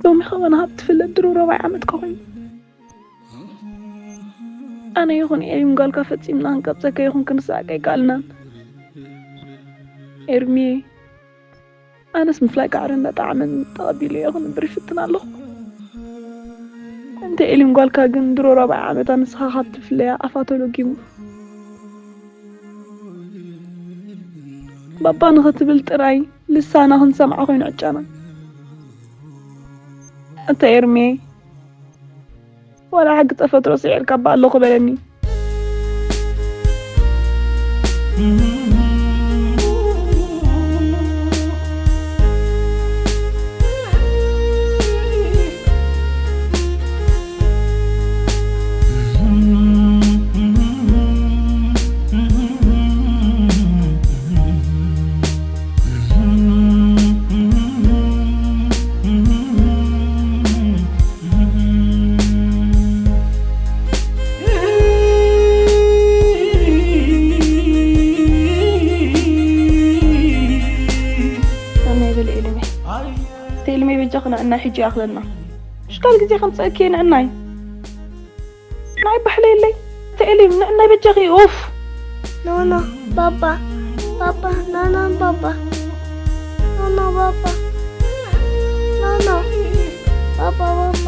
ሎሚ ከማን ሃብ ትፍለጥ ድሮ ረባይ ዓመትካ ኮይኑ። ኣነ ይኹን ኤሪም ጓልካ ፈጺምና ክንቀብጸካ ይኹን ክንስኣቅ ኣይከኣልናን። ኤርሚየ፣ ኣነስ ምፍላይ ቃዕሪ እንዳጣዕመን ተቐቢለ እየ ክንብር ይፍትን ኣለኹ። እንተ ኤሊም ጓልካ ግን ድሮ ራብዓይ ዓመታ ንስኻ ካብ ትፍለያ ኣፋ ተሎጊሙ። ባባ ንኽትብል ጥራይ ልሳና ክንሰምዓ ኮይኑ ዕጫና። እታ ኤርሜ፣ ዋላ ሕጊ ተፈጥሮ ስዒርካ እባ ኣለኹ በለኒ። ኣናይ በለ ኤልመይ፣ ተኤልመይ በጃኺ ንዕናይ ሕጂ ይኣኽለና። ሽካል ግዜ ከምፀእኪ ንዕናይ። ናይ ባሕለ የለይ። ተኤሊም ንዕናይ በጃኺ። ኡፍ። ኖኖ ባባ፣ ባባ፣ ኖኖ ባባ፣ ኖኖ ባባ፣ ኖኖ ባባ፣ ባባ።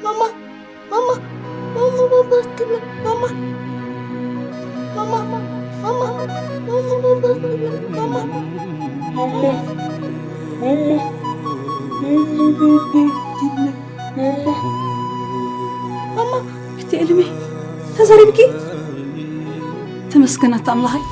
ማማ ማማ ማማ ማማ ማማ ማማ ማማ ማማ ማማ ማማ ማማ ማማ ማማ ማማ ማማ ማማ ማማ ማማ ማማ እቲ ዕልሚ ተዛሪብኪ? ተመስገን ኣታ ኣምላኸይ።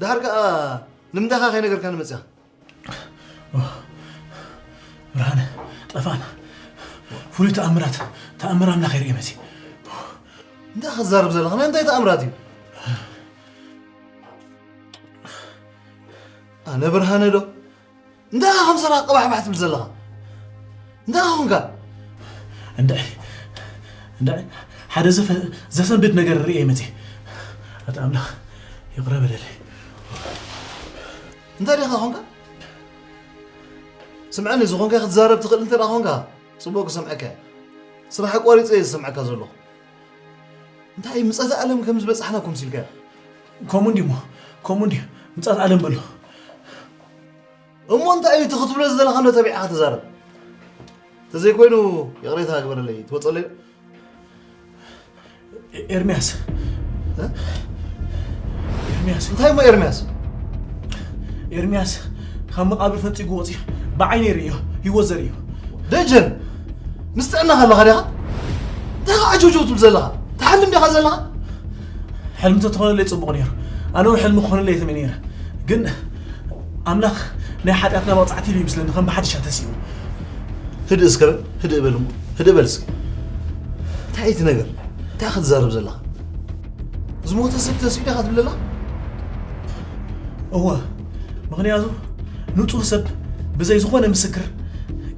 ደሓር ከኣ ንምንታይ ኢኻ ከይነገርካኒ መጺኻ? ብርሃነ፣ ጠፋና። ፍሉይ ተኣምራት፣ ተኣምር ኣምላኽ ይርኢ መጺ። እንታይ ክትዛረብ ዘለኻ? ናይ እንታይ ተኣምራት እዩ? ኣነ ብርሃነ ዶ? እንታይ ኢኻ ከም ሰራቕ ቀባሕባሕ ትብል ዘለኻ? እንታይ ኢኻ ኾንካ? እንድዒ፣ እንድዒ፣ ሓደ ዘፈ-፣ ዘሰንብድ ነገር ርእየ መጺ። ኣታ ኣምላኽ፣ ይቕረ በለለይ። እንታይ ዲኻ ኾንካ? ስምዐኒ፣ ዝኾንካ ክትዛረብ ትኽእል እንተ ደኣ ኾንካ፣ ጽቡቕ ክሰምዐካ እየ። ስራሕ ኣቋሪጸ እየ ዝሰምዐካ ዘለኹ። እንታይ እዩ፣ ምጸተ ኣለም ከም ዝበጻሕና እኮ መሲልካ። ከምኡ እንድዩ እሞ፣ ከምኡ እንድዩ። ምጸት ኣለም በሎ። እሞ እንታይ እዩ እቲ ክትብሎ ዝደለኻ ኣሎ ተቢዕኻ ተዛረብ። ተዘይኮይኑ ይቕሬታ ግበረለይ፣ ትወጸለይ። ኤ-፣ ኤርሚያስ። እ? ኤርሚያስ። እንታይ እሞ ኤርሚያስ? ኤርሚያስ ካብ መቓብር ፈንጺጉ ወጺኡ ብዓይነይ ርእዮ፣ ህይወት ዘርእዮ። ደጀን፣ ምስ ጥዕናኻ ኣለኻ ዲኻ? እንታይ ኢኻ ዓጀውጀው ትብል ዘለኻ? ትሓልም ዲኻ ዘለኻ? ሕልሚ እንተትኾነለይ ጽቡቕ ነይሩ። ኣነ እውን ሕልሚ ክኾነለይ እየ ተመንየ ነይረ። ግን ኣምላኽ ናይ ሓጢኣትና መቕጻዕቲ ኢሉ ይመስለኒ ከም ብሓድሽ ተሲኡ። ህድእ እስከ በል፣ ህድእ በል እሞ፣ ህድእ በል እስኪ። እንታይ እዩ እቲ ነገር? እንታይ ኢኻ ትዛረብ ዘለኻ? ዝሞተ ሰብ ተሲኡ ዲኻ ትብለና? እወ፣ ምኽንያቱ ንጹህ ሰብ ብዘይ ዝኾነ ምስክር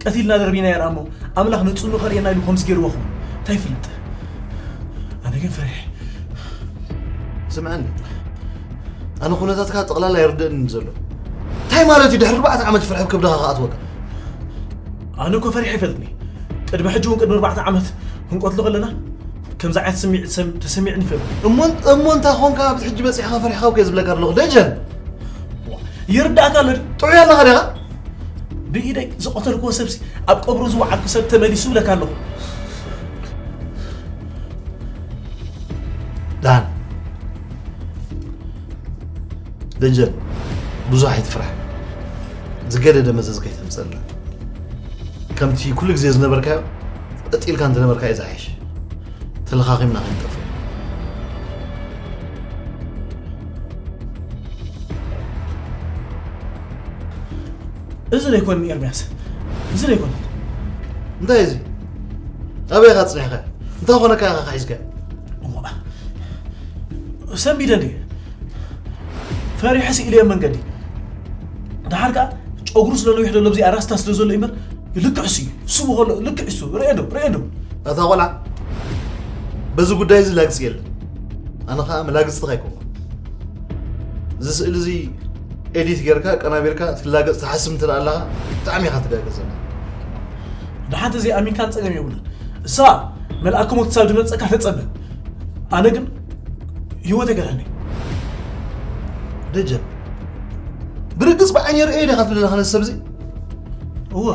ቀቲልና ደርቢና የርኣሞ ኣምላኽ ንጹህ ከርእየና ኢሉ ከምዚ ገይርዎ ኸውን እንታይ ይፍለጥ? ኣነ ግን ፈሪሐ። ስምዐኒ፣ ኣነ ኩነታትካ ጠቕላላ ይርደእኒ ዘሎ። እንታይ ማለት እዩ ድሕሪ ኣርባዕተ ዓመት ፍርሒ ኣብ ከብድኻ ክኣትወካ? ኣነ እኮ ፈሪሐ ይፈልጥኒ። ቅድሚ ሕጂ እውን ቅድሚ ኣርባዕተ ዓመት ክንቀትሎ ከለና ከምዚ ዓይነት ስምዒት ሰም-፣ ተሰሚዕኒ ይፈልጥ። እሞ እሞ እንታይ ኾንካ ኣብዚ ሕጂ በጺሕካ ፈሪሕካ እኮ እየ ዝብለካ ኣለኹ ደጀን። ይርዳእካ ኣሎ ድዩ? ጥዑይ ኣለኻ ዲኻ? ብኢደይ ዝቐተልክዎ ሰብሲ ኣብ ቀብሩ ዝወዓልኩ ሰብ ተመሊሱ እብለካ ኣለኹ። ደሓን ደጀን፣ ብዙሕ ኣይትፍራሕ። ዝገደደ መዘዝ ከይተምፀልና። ከምቲ ኩሉ ግዜ ዝነበርካዮ ቀጥ ኢልካ እንተነበርካ እዩ ዝሓይሽ። ተለኻኺምና ከይንጠፍእ። እዚ ዘይኮን ኤርሚያስ፣ እዚ ዘይኮን። እንታይ እዚ? ኣበይ ኢኻ ጽኒሕካ? እንታይ ኮነካ ኢኻ ሒዝካ? ሰንቢደ እንዲ ፈሪሐ ስኢለ መንገዲ። ደሓር ከዓ ጨጉሩ ስለ ነዊሕ ዘሎ ብዚኣ ራስታ ስለ ዘሎ እምበር ልክዕ እሱ እዩ። ስቡ ከሎ ልክዕ እሱ። ርኤ ዶ፣ ርኤ ዶ። ኣታ ቆልዓ፣ በዚ ጉዳይ እዚ ላግጺ የለን። ኣነ ከዓ መላግጽትኻ ኣይኮንኩን። እዚ ስእሊ እዚ ኤዲት ጌርካ ቀናቢርካ ትላገጽ ትሓስብ እንተ ኣለኻ ብጣዕሚ ኢኻ ትጋገ ዘላ። ደሓንቲ እዚ ኣሚንካን ጸገም የብሉን። እሳ መልኣከ ሞት ክሳብ ዝመጸካ ተጸበ። ኣነ ግን ህይወት የገዳኒ። ደጀን፣ ብርግጽ ብዓይኒ ርእየ ዲኻ ትብል ኣለኻ ነዚ ሰብ እዚ? እወ።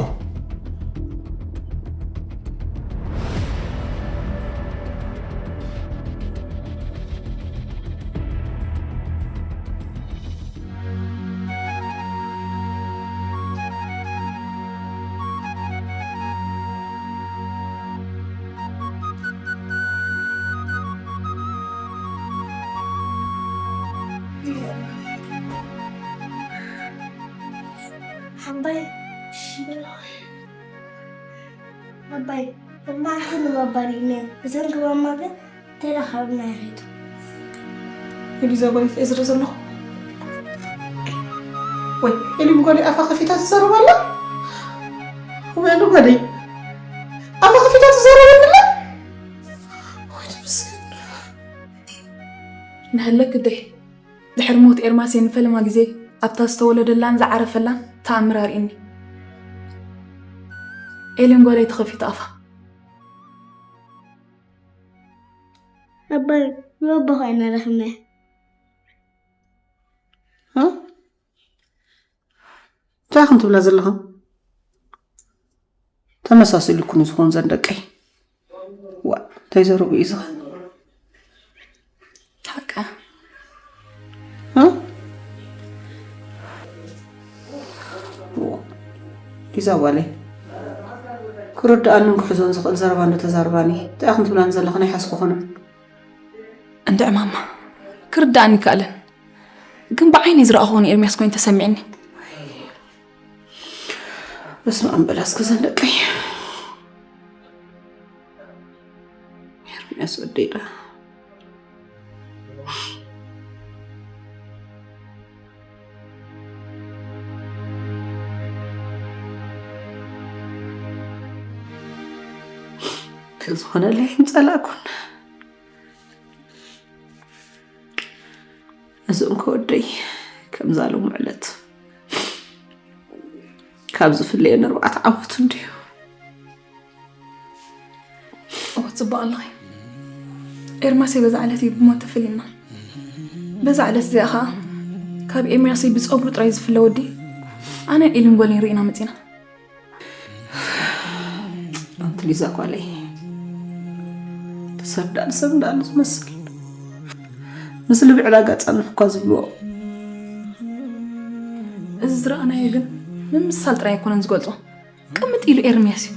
ሓምባይ ኣባይ እማ ኩሉ መባል ኢነ ብዘንግባማ ግን ተረኻብና ይኸይዱ። ኤሊዛቤት እዝረ ዘሎ ወይ ኤሊ ምጓደይ ኣፋ ከፊታ ትዛረብ ኣላ። ወይ ኣነ ጓደይ ኣፋ ከፊታ ትዛረብ ኣላ። ወይ ተመስገን። ንሀለክ ደይ ድሕሪ ሞት ኤርማስ ንፈለማ ግዜ ኣብታ ዝተወለደላን ዝዓረፈላን ተኣምር ኣርእኒ። ኤሌን ጓለይ ተኸፊቱ ኣፋ። ኣባይ ብኣቦኻ ኢና ረኺብናዮ። እንታይ ኢኹም ትብላ ዘለኹም? ተመሳሲልኩን ዝኹን ዘን ደቀይ። ዋ እንታይ ዘረቡ እዩ ዝኸ ሓቃ ሊዛ ጓለይ ክርድኣንን ክሕዞን ዝኽእል ዘረባ እንዶ ተዛርባኒ እንታይ ኢኹም ትብላን ዘለኹ ናይ ሓስኩ ኾነ እንድዕ ማማ ክርዳእኒ ይከኣለን ግን ብዓይኒ ዝረኣኹ ንኤርሚያስ ኮይኑ ተሰሚዕኒ በስመ ኣብ በላ እስከ ዘን ደቀይ ኤርሚያስ ወደይ ዳ ተዝኾነለይ ኣይምጸላእኩን እዞም ከወደይ ከምዛ ሎሚ ዕለት ካብ ዝፍለየኒ ኣርባዕተ ዓመቱ እንድዩ ኦ ጽቡቅ ኣለኺ ኤርማሰይ በዛ ዕለት እዩ ብሞት ተፈሊና በዛ ዕለት እዚኣ ከዓ ካብ ኤርሚያሰይ ብፀጉሩ ጥራይ ዝፍለ ወዲ ኣነ ኢልን ጓልን ርኢና መፂና ኣንቲ ሊዛ ጓለይ ሰብ ዳኣ ንሰብ እንዳኣሉ ዝመስል ምስ ልቢ ዕዳጋ ጸንሑ እኳ ዝብልዎ እዚ ዝረኣናዮ ግን ምምሳል ጥራይ ኣይኮነን ዝገልጾ ቅምጥ ኢሉ ኤርምያስ እዩ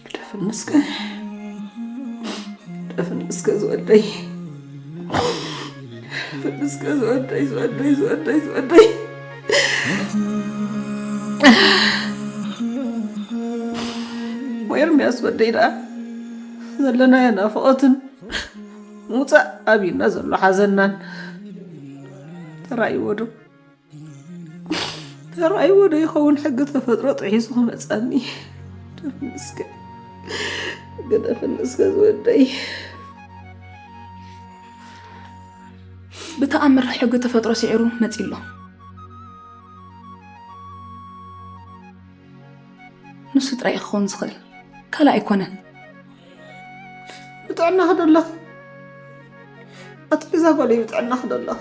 ግደፍን እስከ ግደፍን እስከ ዝወደይ ግደፍን እስከ ዝወደይ ዝወደይ ዝወደይ ዝወደይ ወኤርምያስ ወደይ ደኣ ዘለናዮ ናፍቖትን ምውፃእ ኣብዩና ዘሎ ሓዘናን ተራእይዎ ዶ ተራእይዎ ዶ ይኸውን ሕጊ ተፈጥሮ ጥሒሱ ክመፀኒ ግደፍን እስከ ግደፍን እስከ ዝወደይ ብተኣምር ሕጊ ተፈጥሮ ስዒሩ መፂ ኣሎ ንሱ ጥራይ ክኸውን ዝኽእል ካልእ ኣይኮነን ብጥዕናኺ ዶ ኣለኺ ኣቲ ገዛ ጓለይ ብጥዕናኺ ዶ ኣለኺ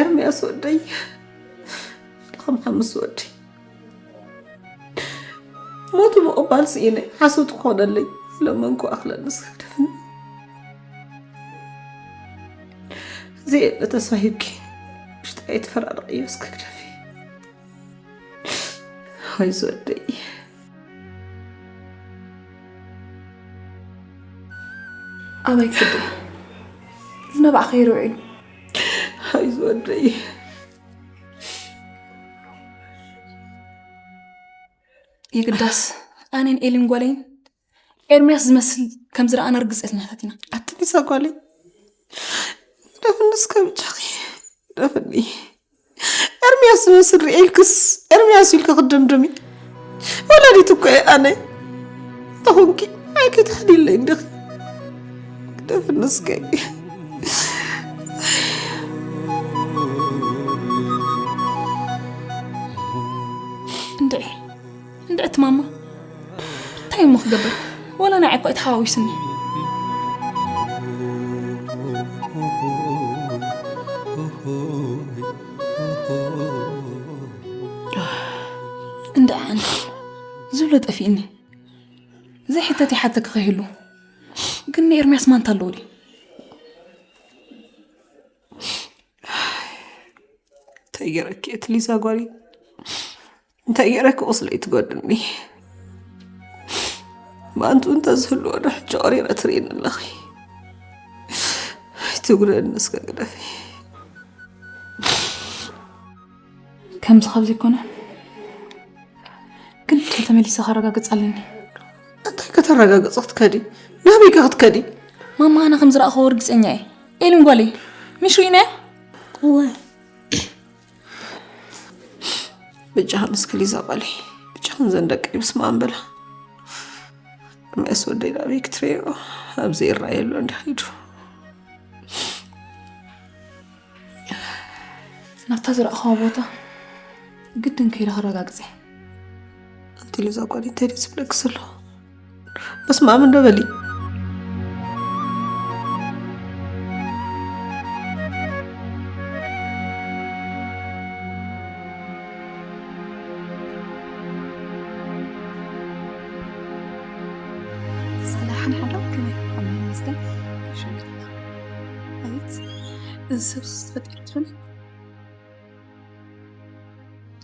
ኤርምያስ ወደይ ደኸም ሓምስ ወደይ ሞቱ ምቕባል ስኢነ ሓሶት ክኾነለይ ኢለ መንኮ ኣኽለኒ ስክደፍኒ ዘየለ ተስፋ ሂብኪ ውሽጢ ኣይትፈራርቕዮ እስክግደፊ ኣይዞ ወደይ። ኣበይ ክዲ? ዝነባዕኸ ይርውዒ። ኣይዞ ወደይ። የግዳስ ኣነን ኤሊን ጓለይን ኤርምያስ ዝመስል ከም ዝረኣና ርግጸትኛታት ኢና። ኣቲ ሊዛ ጓለይ፣ ግደፍኒ እስከ ብጃኺ፣ ግደፍኒ። ኤርምያስ ዝመስል ርኤልክስ ኤርምያስ ኢልኪ ክትድምድሚ? ወላዲት እኮ እየ ኣነ። ተኾንኪ ኣይከይትሓድይለይ እንዲኺ። ግደፍኒ እስከ። እንድዒ፣ እንድዒ እቲ ማማ። እንታይ እሞ ክገብር? ወላ ንዓይ እኳ እዩ ተሓዋዊስኒ። እንድዒ ኣነ ዝብሎ ጠፊእኒ። ዘይሕተት ይሓተኪ ከይህሉ። ግን ንኤርምያስ ማንታ ኣለዎ ድዩ? እንታይ ገይረኪ እቲ ሊዛ ጓለይ? እንታይ ገይረኪ ቁስለይ ትጎድኒ? ማንቱ እንተዝህልዎ ዶ ሕጂ ቀሪረ ትርእይኒ ኣለኺ። ኣይትጉድእኒ እስከ ግደፊ። ከምዚ ካብ ዘይኮነ ግን ተመሊሰ ከረጋግጽ ኣለኒ። እንታይ ከተረጋግጽ ክትከዲ? ናበይ ከ ክትከዲ? ማማ ኣነ ከም ዝረኣኽዎ ርግጸኛ እየ። ኤሊን ጓለይ፣ ምሽ ርኢናዮ? እወ። ብጃኽን እስኪ ሊዛ ጓለይ፣ ብጃኽን ዘን ደቂ ብስመ ኣብ በላ። መስ ወደይ ናበይ ክትርእዮ? ኣብዚ ይረኣየሉ እንዲ ከይዱ። ናብታ ዝረኣኽዋ ቦታ ግድን ከይደ ከረጋግጸ። ኣንቲ ሊዛ ጓለይ፣ እንታይ ድዩ ዝብለኪ ዘሎ? በስመ ኣብ እንዶ በሊ። ሰላም ሓሎ፣ ከመይ? ኣሜን ይመስገን። ከሸግር። ኣቤት፣ እዚ ሰብስ ተፈጢሩ ትኾን?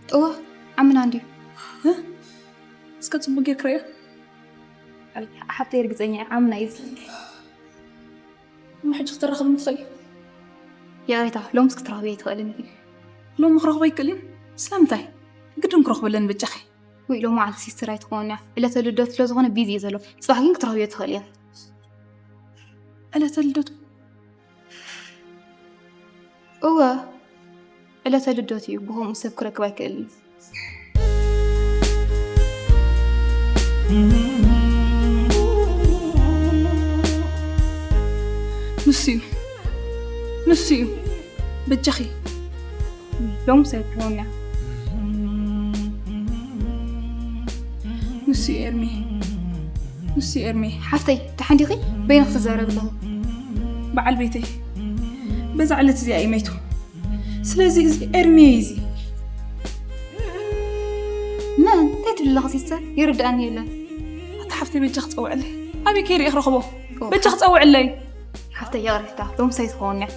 እዋ፣ ዓምና እንድዩ። እ? እስከ ጽቡቅ ጌርክ ርኣዮ። ሓብተይ ርግጸኛ እየ፣ ዓምና እዩ። እሞ ሕጂ ክትራኸቡ ትኽእል? ይቕሬታ፣ ሎምስ ክትራኸቢ ኣይትኽእልን ኢኺ። ሎሚ ክረኽቦ ኣይክእልን? ስለምንታይ? ግድን ክረኽበለን በጃኺ። ውይ፣ ሎሚ መዓልቲ ሲስተር ኣይትኸውን እያ። ዕለተ ልደቱ ስለ ዝኾነ ቢዚ እዩ ዘሎ። ጽባሕ ግን ክትረኽብዮ ትኽእል እያ። ዕለተ ልደቱ? እወ፣ ዕለተ ልደቱ እዩ። ብኸምኡ ሰብ ክረክብ ኣይክእልን እዩ። ንሱ እዩ። ንሱ እዩ። በጃኺ። ሎምስ ኣይትህቦን እያ። ንሱ እዩ ኤርሚ። ንሱ እዩ ኤርሚ። ሓፍተይ፣ ደሓን ዲኺ? በይንኺ ትዛረቢ ኣለኺ። በዓል ቤተይ በዛ ዕለት እዚኣ እዩ መይቱ። ስለዚ እዚ ኤርሚ እዩ እዚ። መን? እንታይ ትብሊ ኣለኺ ሲስተር? ይርድኣኒ የለን። ኣታ ሓፍተይ በጃኺ ጸውዕለይ። ኣበይ ከይደ እየ ክረኽቦ? ኦ፣ በጃኺ ጸውዕለይ። ሓፍተይ ይቕሬታ፣ ሎምስ ኣይትኸውን እያ።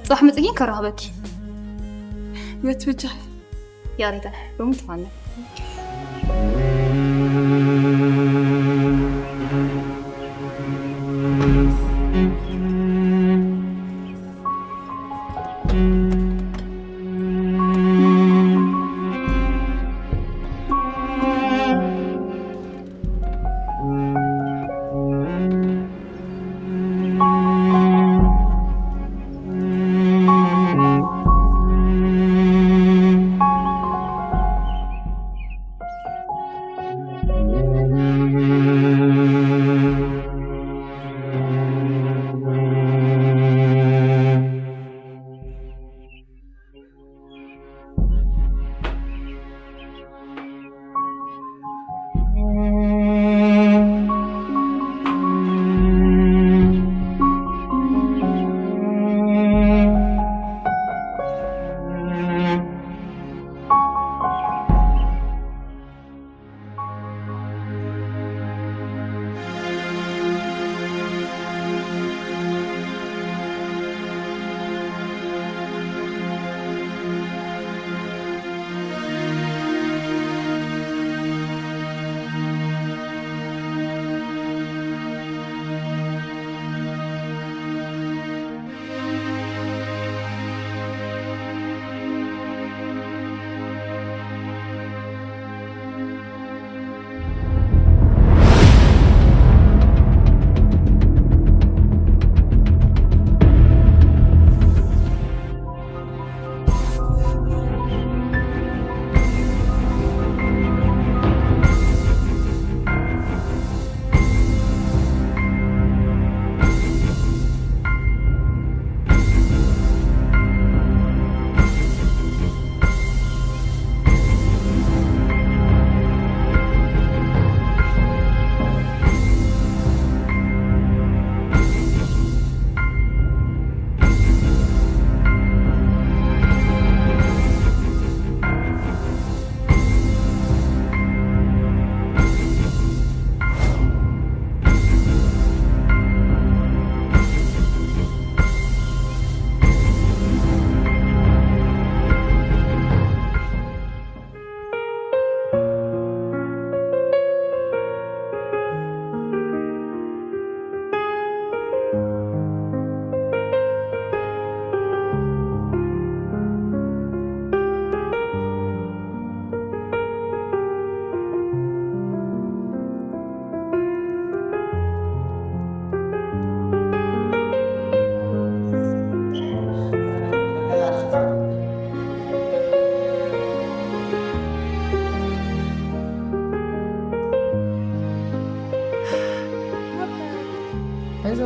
ጽባሕ መጺእ ግን ከራኽበኪ። በቲ በጃኺ። ይቕሬታ፣ ሎሚ ትኾነ።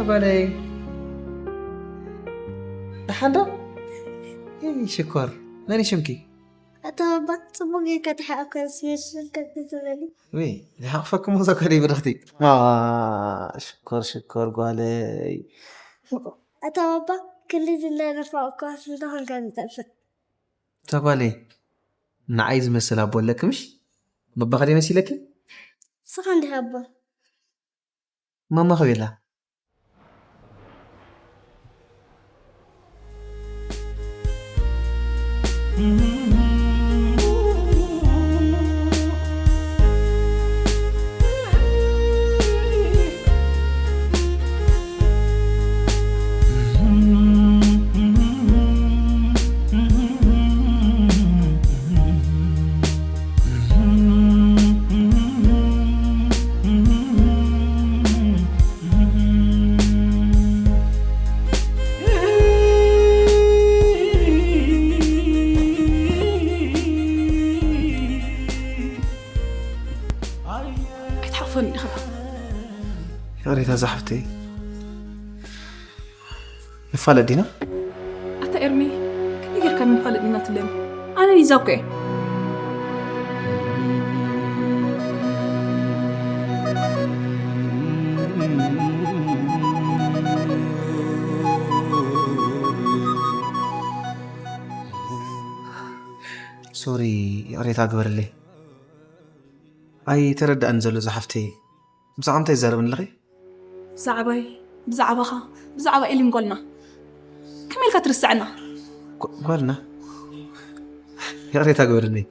ጓለይ፣ ደሓን ዶ? እይ፣ ሽኮር፣ መን እዩ ሽምኪ? ኣታ ባባ፣ ጽቡቕ ጌርካ ተሓቋፍካ፣ ስሜትሽን ከቢድ ዝበለ። ውይ፣ ዝሓቕፈኪ እሞ እዛ ጓለይ ብርኽቲ። ኣ፣ ሽኮር፣ ሽኮር ጓለይ። ኣታ ባባ፣ ክንዲ ዝናደፋ እኳ ስለ ዝኾንካ ዝጠፍእ። እታ ጓለይ፣ ንዓይ ዝመስል ኣቦ ኣለኪ ምሽ? ባባኺ ዶ መሲለኪ? ንስኻ እንዲኻ ኣቦ። ማማ ኸበይ ኣላ? ኣይትሓቕፈኒ ኢኻ። ይቕሬታ ዝሓፍተይ። ንፋለጥ ዲና? ኣታ ኤርሚ፣ ከመይ ጌርካ ንፋለጥ ዲና ትብለኒ? ኣነ ሊዛ እኮ እየ። ሶሪ፣ ይቕሬታ ግበርለይ። ኣይተረድኣን ዘሎ ዝሓፍተይ። ብዛዕባ እንታይ ትዛረብን ኣለኺ? ብዛዕባይ፣ ብዛዕባኻ፣ ብዛዕባ ኤሊን ጓልና። ከመይ ኢልካ ትርስዐና? ጓ-፣ ጓልና? ይቕሬታ ግበርለይ።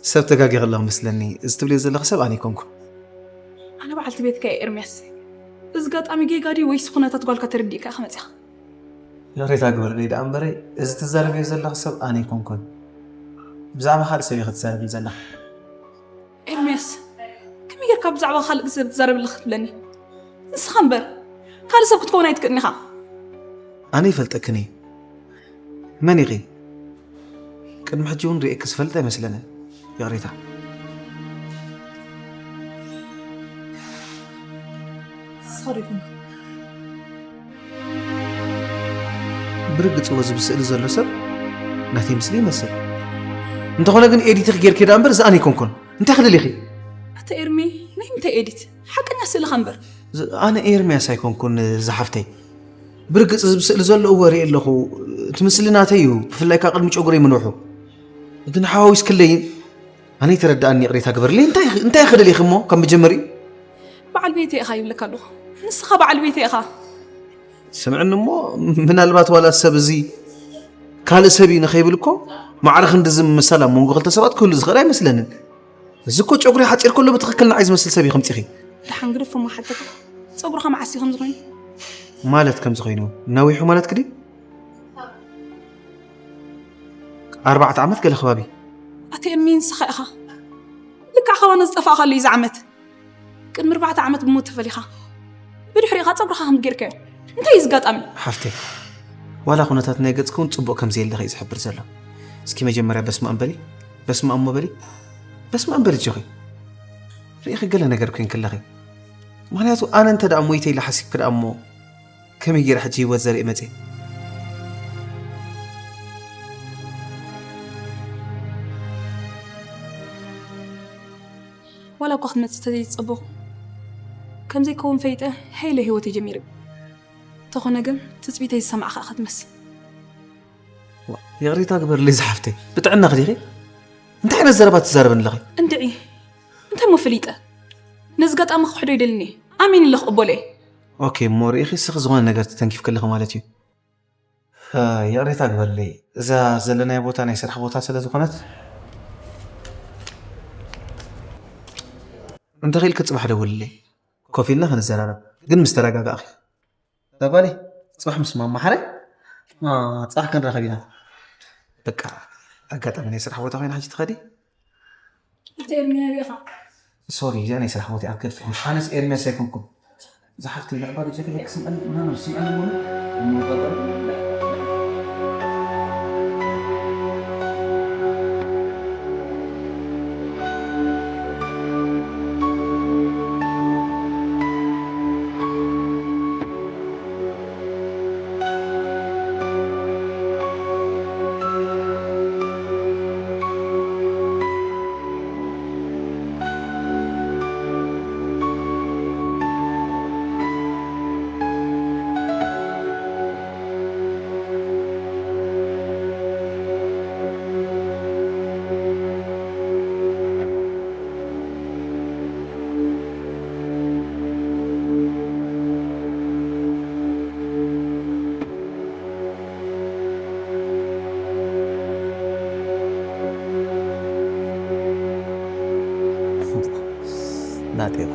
ሰብ ተጋጊ ከለኹ መስለኒ። እዚ ትብልዮ ዘለኺ ሰብ ኣነ ኣይኮንኩን። ኣነ በዓልቲ ቤትካ እየ ኤርምያስ። እዚ ጋጣሚ ጌጋ ድዩ ወይስ ኩነታት ጓልካ ተረዲእካ ኢኻ መጺኻ? ይቕሬታ ግበርለይ ደኣ እምበረይ፣ እዚ ትዛረብዮ ዘለኺ ሰብ ኣነ ኣይኮንኩን። ብዛዕባ ካልእ ሰብ ኢኺ ትዛረብን ዘለኺ። ኤርምያስ፣ ከመይ ጌርካ ብዛዕባ ካልእ ሰብ ትዛረብ ኣለኻ ትብለኒ? ንስኻ እምበር፣ ካልእ ሰብ ክትከውን ኣይትክእልን ኢኻ። ኣነ ይፈልጠክን እየ። መን ኢኺ? ቅድሚ ሕጂ እውን ርእየኪ ዝፈልጥ ኣይመስለንን። ይቕሬታ። ንስኻ ዶ ይኮንካ? ብርግጽ ወዚ ብስእሊ ዘሎ ሰብ ናተይ ምስሊ ይመስል። እንተኾነ ግን ኤዲት ኢኺ ጌርኪ ደኣ እምበር፣ እዚ ኣነ ኣይኮንኩን። እንታይ ክደሊኺ? ኣታ ኤርሚ፣ ናይ ምንታይ ኤዲት? ሓቀኛ ስእልኻ እምበር። ዝ-፣ ኣነ ኤርምያስ ኣይኮንኩን፣ ዝሓፍተይ። ብርግጽ እዚ ብስእሊ ዘሎ እወ ርእየ ኣለኹ። እቲ ምስሊ ናተይ እዩ፣ ብፍላይ ከኣ ቅድሚ ጨጉረይ ምንውሑ። ግን ሓዋዊስክለይን ኣነ ይተረድኣኒ፣ ይቕሬታ ግበርለይ። እንታይ፣ እንታይ ክደሊኺ እሞ ካብ መጀመሪኡ? በዓል ቤተይ ኢኻ ይብለካ ኣለኹ። ንስኻ በዓል ቤተይ ኢኻ። ስምዕኒ እሞ፣ ምናልባት ዋላ ሰብ እዚ ካልእ ሰብ እዩ ንኸይብል እኮ ማዕረ ክንድዚ ምምሳል ኣብ መንጎ ክልተ ሰባት ክህሉ ዝኽእል ኣይመስለንን። እዚ እኮ ጨጉሪ ሓጺር ከሎ ብትኽክል ንዓይ ዝመስል ሰብ እዩ ከምጺኺ። ደሓን ግደፎ እሞ ሓተካ። ጸጉርኻ መዓስ እዩ ከምዚ ኮይኑ? ማለት ከምዚ ኮይኑ? ነዊሑ ማለት ክዲ? ኣርባዕተ ዓመት ገለ ከባቢ። ኣቲ ኤርሚ ንስኻ ኢኻ። ልክዕ ካባና ዝጠፋእካሉ እዩ እዚ ዓመት። ቅድሚ ኣርባዕተ ዓመት ብሞት ተፈሊኻ። ብድሕሪኡ ኸኣ ጸጉርኻ ከምዚ ጌርካዮ። እንታይ እዩ እዚ ኣጋጣሚ? ሓፍተይ፣ ዋላ ኩነታት ናይ ገጽኪ እውን ጽቡቕ ከም ዘየለኺ እዩ ዝሕብር ዘሎ። እስኪ መጀመርያ በስመ ኣብ በሊ። በስመ ኣብ እሞ በሊ። በስመ ኣብ በሊ ኣጆኺ። ርኢኺ ገለ ነገር ኮይንኪ ኣለኺ። ምኽንያቱ ኣነ እንተ ደኣ ሞይተ ኢለ ሓሲብኪ ደኣ እሞ ከመይ ገይረ ሕጂ ህይወት ዘርኢ መጽየ? ዋላ እኳ ክትመጽእ ተዘይዝጸበኹ፣ ከም ዘይከውን ፈሊጠ፣ ሃይለ ህይወተይ ጀሚረ። እንተኾነ ግን፣ ትጽቢተይ ዝሰማዕካ ኢኻ ትመስል። ዋ፣ ይቕሬታ ግበርለይ ዝሓፍተይ፣ ብጥዕናኺ ዲኺ? እንታይ ዓይነት ዘረባ ትዛረብኒ ኣለኺ? እንድዒ፣ እንታይ እሞ ፈሊጠ? ነዚ ኣጋጣሚ ክሕዶ ኣይደልን እየ። ኣሜን ኢለ ክቕበሎ እየ። ኦኬ፣ እሞ ርኢኺ፣ እስኺ ዝኾነ ነገር ተተንኪፍኪ ኣለኺ ማለት እዩ። እ፣ ይቕሬታ ግበርለይ። እዛ ዘለናዮ ቦታ ናይ ስራሕ ቦታ ስለ ዝኾነት፣ እንተኺኢልኪ ጽባሕ ደውልለይ። ኮፍ ኢልና ክንዘራረብ። ግን ምስ ተረጋጋእኺ። እዛ ጓለይ፣ ጽባሕ ምስ ማማ ሓራይ፣ እ፣ ጽባሕ ክንራኸብ ኢና። በቃ፣ ኣጋጣሚ ናይ ስራሕ ቦታ ኮይና ሕጂ ትኸዲ? ኣቲ ኤርሚ፣ ናበይ ኢኻ? ሶሪ፣ እዚኣ ናይ ስራሕ ቦታኣ ክትገድፍ ኢኹም። ኣነስ ኤርምያስ ኣይኮንኩን። ዝሓፍተይ፣ ብዕባይ ጀክለ ክስምዐኒ፣ ኖ፣ ኖ፣ ስምዐኒ እሞ፣ እሞ፣ ናቴና።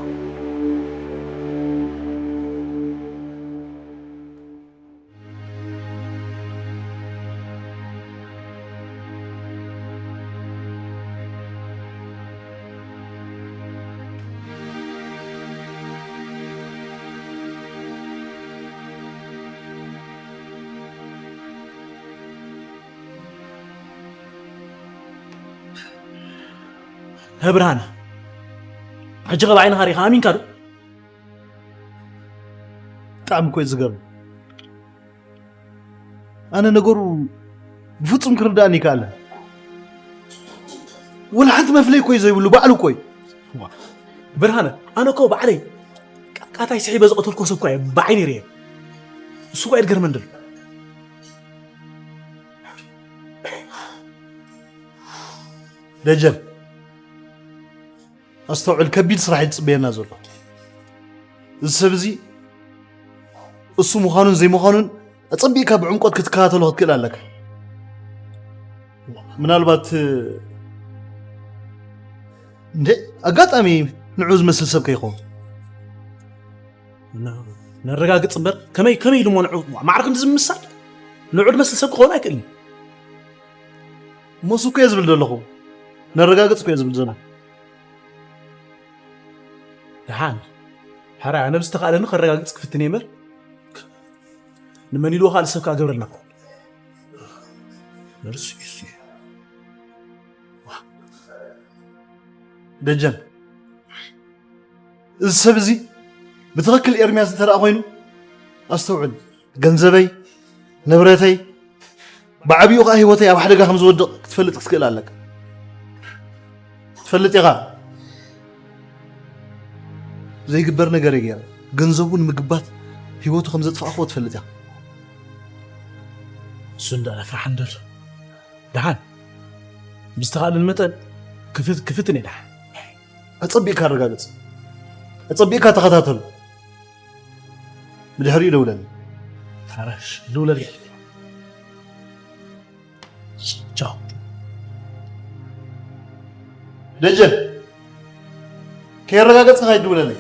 ብርሃነ፣ ሕጂ ኸ ብዓይንኻ ሪኻ ኣሚንካ ዶ? ብጣዕሚ እኮ እዩ ዝገርም። ኣነ ነገሩ ብፍጹም ክርዳእኒ ይከኣለ። ወላ ሓንቲ መፍለይ እኮ እዩ ዘይብሉ ባዕሉ እኮ እዩ። ብርሃነ፣ ኣነ እኮ ባዕለይ ቃቃታይ ስሒበ ዝቐተልኮ ሰብ እኮ እየ ብዓይነይ ርእየ። እሱ እኮ እየ ዝገርመን ዘሎ። ደጀን ኣስተውዕል፣ ከቢድ ስራሕ እዩ ዝፅበየና ዘሎ። እዚ ሰብ እዚ እሱ ምዃኑን ዘይምዃኑን ኣፀቢቕካ ብዕምቆት ክትከታተሎ ክትክእል ኣለካ። ምናልባት እንደ ኣጋጣሚ ንዑ ዝመስል ሰብ ከይኸውን ነረጋግፅ እምበር ከመይ ከመይ ኢሉ እሞ ንዑ ማዕረ ክንዲ ዝምሳል ንዑ ዝመስል ሰብ ክኸውን ኣይክእልን። ሞሱ እኮ እየ ዝብል ዘለኹ። ነረጋግፅ እኮ እየ ዝብል ዘሎ። ደሓን ሕራይ ኣነ ብዝተኻእለኒ ከረጋግፅ ክፍትን እየ እምበር ንመን ኢልዎ ካልእ ሰብ ከዓ ገብረልና ነርሱ እዩ። ደጀን፣ እዚ ሰብ እዚ ብትኽክል ኤርምያስ እንተ ደኣ ኮይኑ ኣስተውዕል። ገንዘበይ፣ ንብረተይ፣ ብዓቢኡ ከኣ ህይወተይ ኣብ ሓደጋ ከም ዝወድቕ ክትፈልጥ ክትክእል ኣለካ። ትፈልጥ ኢኻ። ዘይግበር ነገር እየ ገይረ። ገንዘቡ ንምግባት ህይወቱ ከም ዘጥፋእክዎ ትፈልጥ ኢኻ። እሱ እንዳ ፍርሓን ደሎ ደሓን ብዝተኻእለኒ መጠን ክፍት ክፍትን እየ ደሓን። ኣጸቢቕካ ኣረጋግጽ። ኣጸቢቕካ ተኸታተሎ። ብድሕሪኡ ደውለኒ። ሓራሽ ደውለልካ። ቻው። ደጀን ከየረጋገጽካ ከይትድውለለይ።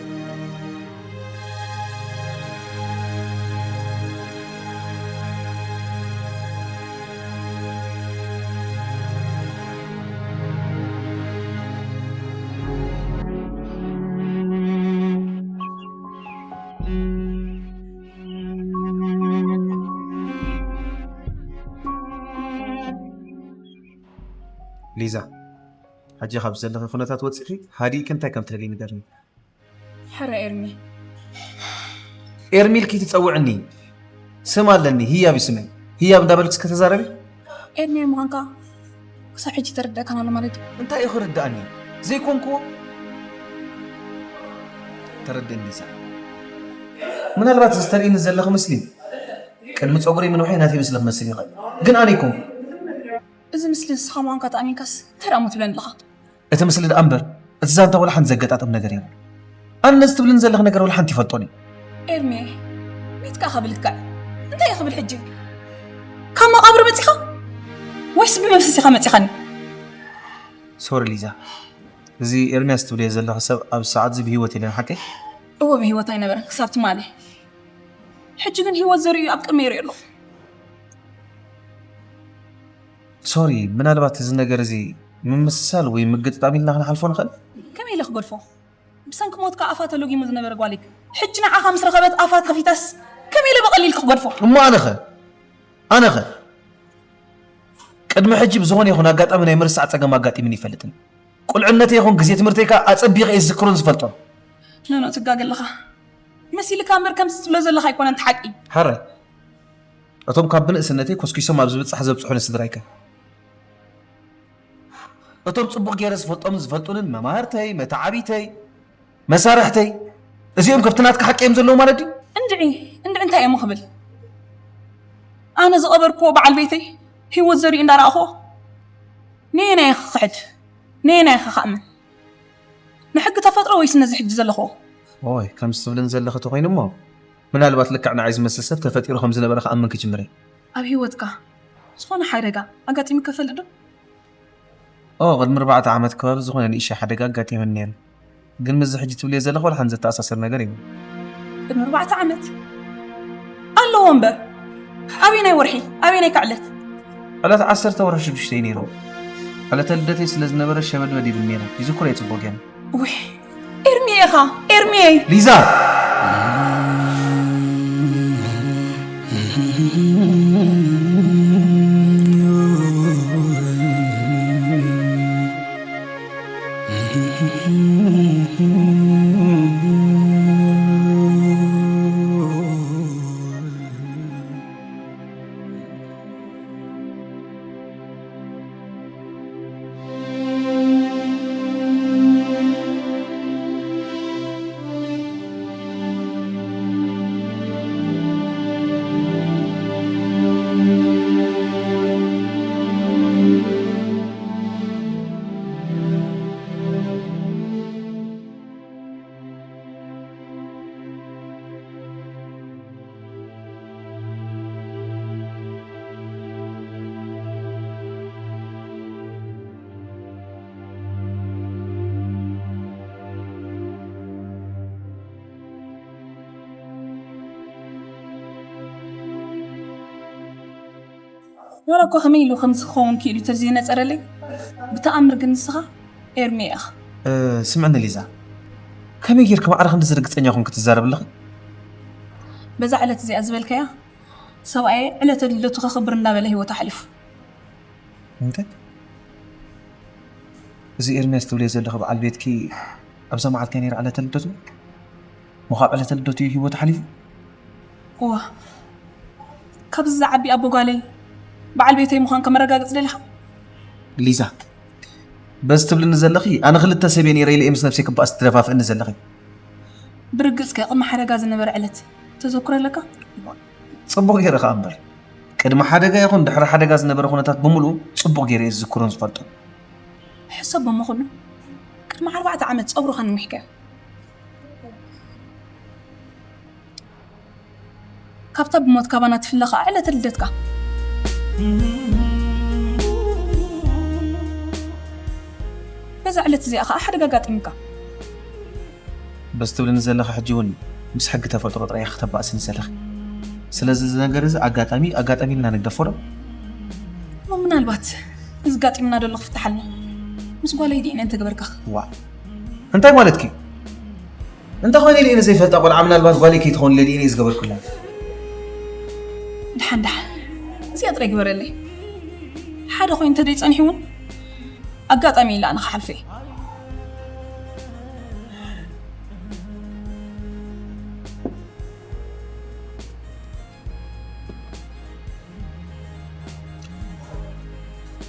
ሊዛ፣ ሕጂ ካብ ዘለኺ ኩነታት ወፂኺ ሃዲእኪ እንታይ ከም ትደልዪ ንገርኒ። ሕረ ኤርሚ። ኤርሚ ኢልኪ ትፀውዕኒ ስም ኣለኒ፣ ህያብ እዩ ስመይ። ህያብ እንዳበልኪ እስከ ተዛረቢ። ኤርሚ ምዃንካ ክሳብ ሕጂ ተረድኣካን ኣሎ ማለት እዩ። እንታይ እዩ ክርድኣኒ? ዘይኮንኩዎ ተረድእኒ ሊዛ። ምናልባት እዚ ተርእይኒ ዘለኺ ምስሊ ቅድሚ ፀጉረይ ምንውሐይ ናተይ ምስሊ ክመስል ይኽእል፣ ግን ኣነ ኣይኮንኩ። እዚ ምስሊ ንስኻ ምዃንካ ተኣሚንካስ እንታይ ደኣ እሞ ትብለኒ ኣለኻ? እቲ ምስሊ ደኣ እምበር እቲ ዛንታ ወላ ሓንቲ ዘገጣጥም ነገር የብሉ። ኣነ ነዚ ትብልኒ ዘለኺ ነገር ወላ ሓንቲ ይፈልጦን እዩ። ኤርሚ፣ ቤትካ ኢኻ ብልክዕ። እንታይ እየ ክብል ሕጂ? ካብ መቓብር መጺኻ? ወይስ ብመፍሰስ ኢኻ መጺኻኒ? ሶሪ ሊዛ፣ እዚ ኤርሚያስ ትብልዮ ዘለኺ ሰብ ኣብዚ ሰዓት እዚ ብህይወት የለን ሓቀይ? እወ ብህይወት ኣይነበረን ክሳብ ትማሊ። ሕጂ ግን ህይወት ዘርእዩ ኣብ ቅድመይ ይርኢ ኣለኹ። ሶሪ፣ ምናልባት እዚ ነገር እዚ ምምስሳል ወይ ምግጥጣም ኢልና ክንሓልፎ ንኽእል። ከመይ ኢለ ክገድፎ? ብሰንኪ ሞትካ ኣፋ ተለጊሙ ዝነበረ ጓሊግ ሕጂ ንዓኻ ምስ ረኸበት ኣፋ ከፊታስ ከመይ ኢለ ብቐሊል ክገድፎ? እሞ ኣነኸ? ኣነኸ? ቅድሚ ሕጂ ብዝኾነ ይኹን ኣጋጣሚ ናይ ምርሳዕ ጸገም ኣጋጢሙኒ ይፈልጥን። ቁልዕነተይ ይኹን ግዜ ትምህርተይ ከኣ ኣጸቢቐ እየ ዝዝክሮን ዝፈልጦን። ኖኖ ትጋገ ኣለኻ። መሲልካ እምበር ከምዚ ትብሎ ዘለኻ ኣይኮነን እቲ ሓቂ። ሕራይ። እቶም ካብ ብንእስነተይ ኮስኪሶም ኣብ ዝብጻሕ ዘብጽሑኒ ስድራይከ? እቶም ጽቡቕ ገይረ ዝፈልጦምን ዝፈልጡንን መማህርተይ፣ መተዓቢተይ፣ መሳርሕተይ እዚኦም ከብቲ ናትካ ሓቂ እዮም ዘለዉ ማለት ድዩ? እንድዒ እንድዒ እንታይ እየ ክብል? ኣነ ዝቐበርክዎ በዓል ቤተይ ህይወት ዘርእዩ እንዳረኣኽዎ ነየናይ እየ ክኽሕድ? ነየናይ እየ ክኣምን? ንሕጊ ተፈጥሮ ወይስ ነዚ ሕጂ ዘለኽዎ? ኦይ ከምዚ ትብልን ዘለኺ ተኾይኑ እሞ ምናልባት ልክዕ ንዓይ ዝመስል ሰብ ተፈጢሩ ከም ዝነበረ ክኣምን ክጅምር እየ። ኣብ ህይወትካ ዝኾነ ሓደጋ ኣጋጢሙካ ይፈልጥ ዶ? ኦ ቅድሚ ኣርባዕተ ዓመት ከባቢ ዝኾነ ንእሽተይ ሓደጋ ኣጋጢሙኒ ነይሩ። ግን ምስዚ ሕጂ ትብልዮ ዘለኺ ዋላ ሓንቲ ዘተኣሳስር ነገር የብሉን። ቅድሚ ኣርባዕተ ዓመት ኣለዎ እምበር፣ ኣበየናይ ወርሒ፣ ኣበየናይ ክዕለት? ዕለት ዓሰርተ ወርሒ ሽዱሽተ እዩ ነይሩ። ዕለተ ልደተይ ስለ ዝነበረ ሸበድበድ ይብል ነይረ። ይዝክሮ እየ ጽቡቕ ገይረ። ውይ፣ ኤርሚ ኢኻ፣ ኤርሚ። ሊዛ! ዋላ እኳ ከመይ ኢሉ ከምዚ ክኸውን ክኢሉ ተዘይነጸረለይ፣ ብተኣምር ግን ንስኻ ኤርሚ ኢኻ። እ፣ ስምዕኒ ሊዛ፣ ከመይ ጌርኪ ማዕረ ክንድዚ ርግጸኛ ኮንኪ ትዛረቢ ኣለኺ? በዛ ዕለት እዚኣ ዝበልካያ፣ ሰብኣየ ዕለተ ልደቱ ከኽብር እንዳበለ ህይወቱ ሓሊፉ። እንታይ? እዚ ኤርምያስ ትብልዮ ዘለኺ በዓል ቤትኪ ኣብዛ መዓልቲ እያ ነይራ ዕለተ ልደቱ? እሞ ካብ ዕለተ ልደቱ እዩ ህይወቱ ሓሊፉ? እዋ፣ ካብዚ ዝዓቢ ኣቦ ጓለይ በዓል ቤተይ ምዃንካ መረጋገጺ ደሊኻ? ሊዛ፣ በዚ ትብልኒ ዘለኺ ኣነ ክልተ ሰብ እየ ነይረ ኢለ እየ ምስ ነብሰይ ክበኣስ ትደፋፍእኒ ዘለኺ። ብርግጽ ከ ቅድሚ ሓደጋ ዝነበረ ዕለት ተዘክሮ ኣለካ? ጽቡቕ ገይረ ከኣ እምበር፣ ቅድሚ ሓደጋ ይኹን ድሕሪ ሓደጋ ዝነበረ ኩነታት ብምሉኡ ጽቡቕ ገይረ እየ ዝዝክሮን ዝፈልጦን። ሕሰቦ እሞ ኩሉ። ቅድሚ ኣርባዕተ ዓመት ጸጉርኻ ነዊሕካዮ። ካብታ ብሞት ካባና ትፍለ ኸዓ ዕለተ ልደትካ። በዛ ዕለት እዚኣ ኸዓ ሓደጋ ኣጋጢሙካ። በዚ ትብልኒ ዘለኺ ሕጂ እውን ምስ ሕጊ ተፈጥሮ ጥራይ ኢኺ ክተባእስኒ ዘለኺ። ስለዚ እዚ ነገር እዚ ኣጋጣሚ ኣጋጣሚ ኢልና ንግደፎ ዶ? እሞ ምናልባት እዚ ጋጢምና ዘሎ ክፍትሓልና ምስ ጓለይ ዲኤንኤ እንተገበርካ። ዋእ፣ እንታይ ማለትኪ? እንተኾይነ ኢለ እየ ንዘይፈልጣ ቆልዓ ምናልባት ጓለይ ከይትኸውን ኢለ ዲኤንኤ ዝገበርኩላ። ደሓን ደሓን እዚኣ ጥራይ ግበረለይ። ሓደ ኮይኑ እንተደይ ጸኒሑ እውን ኣጋጣሚ ኢለ ኣነ ክሓልፈ እየ።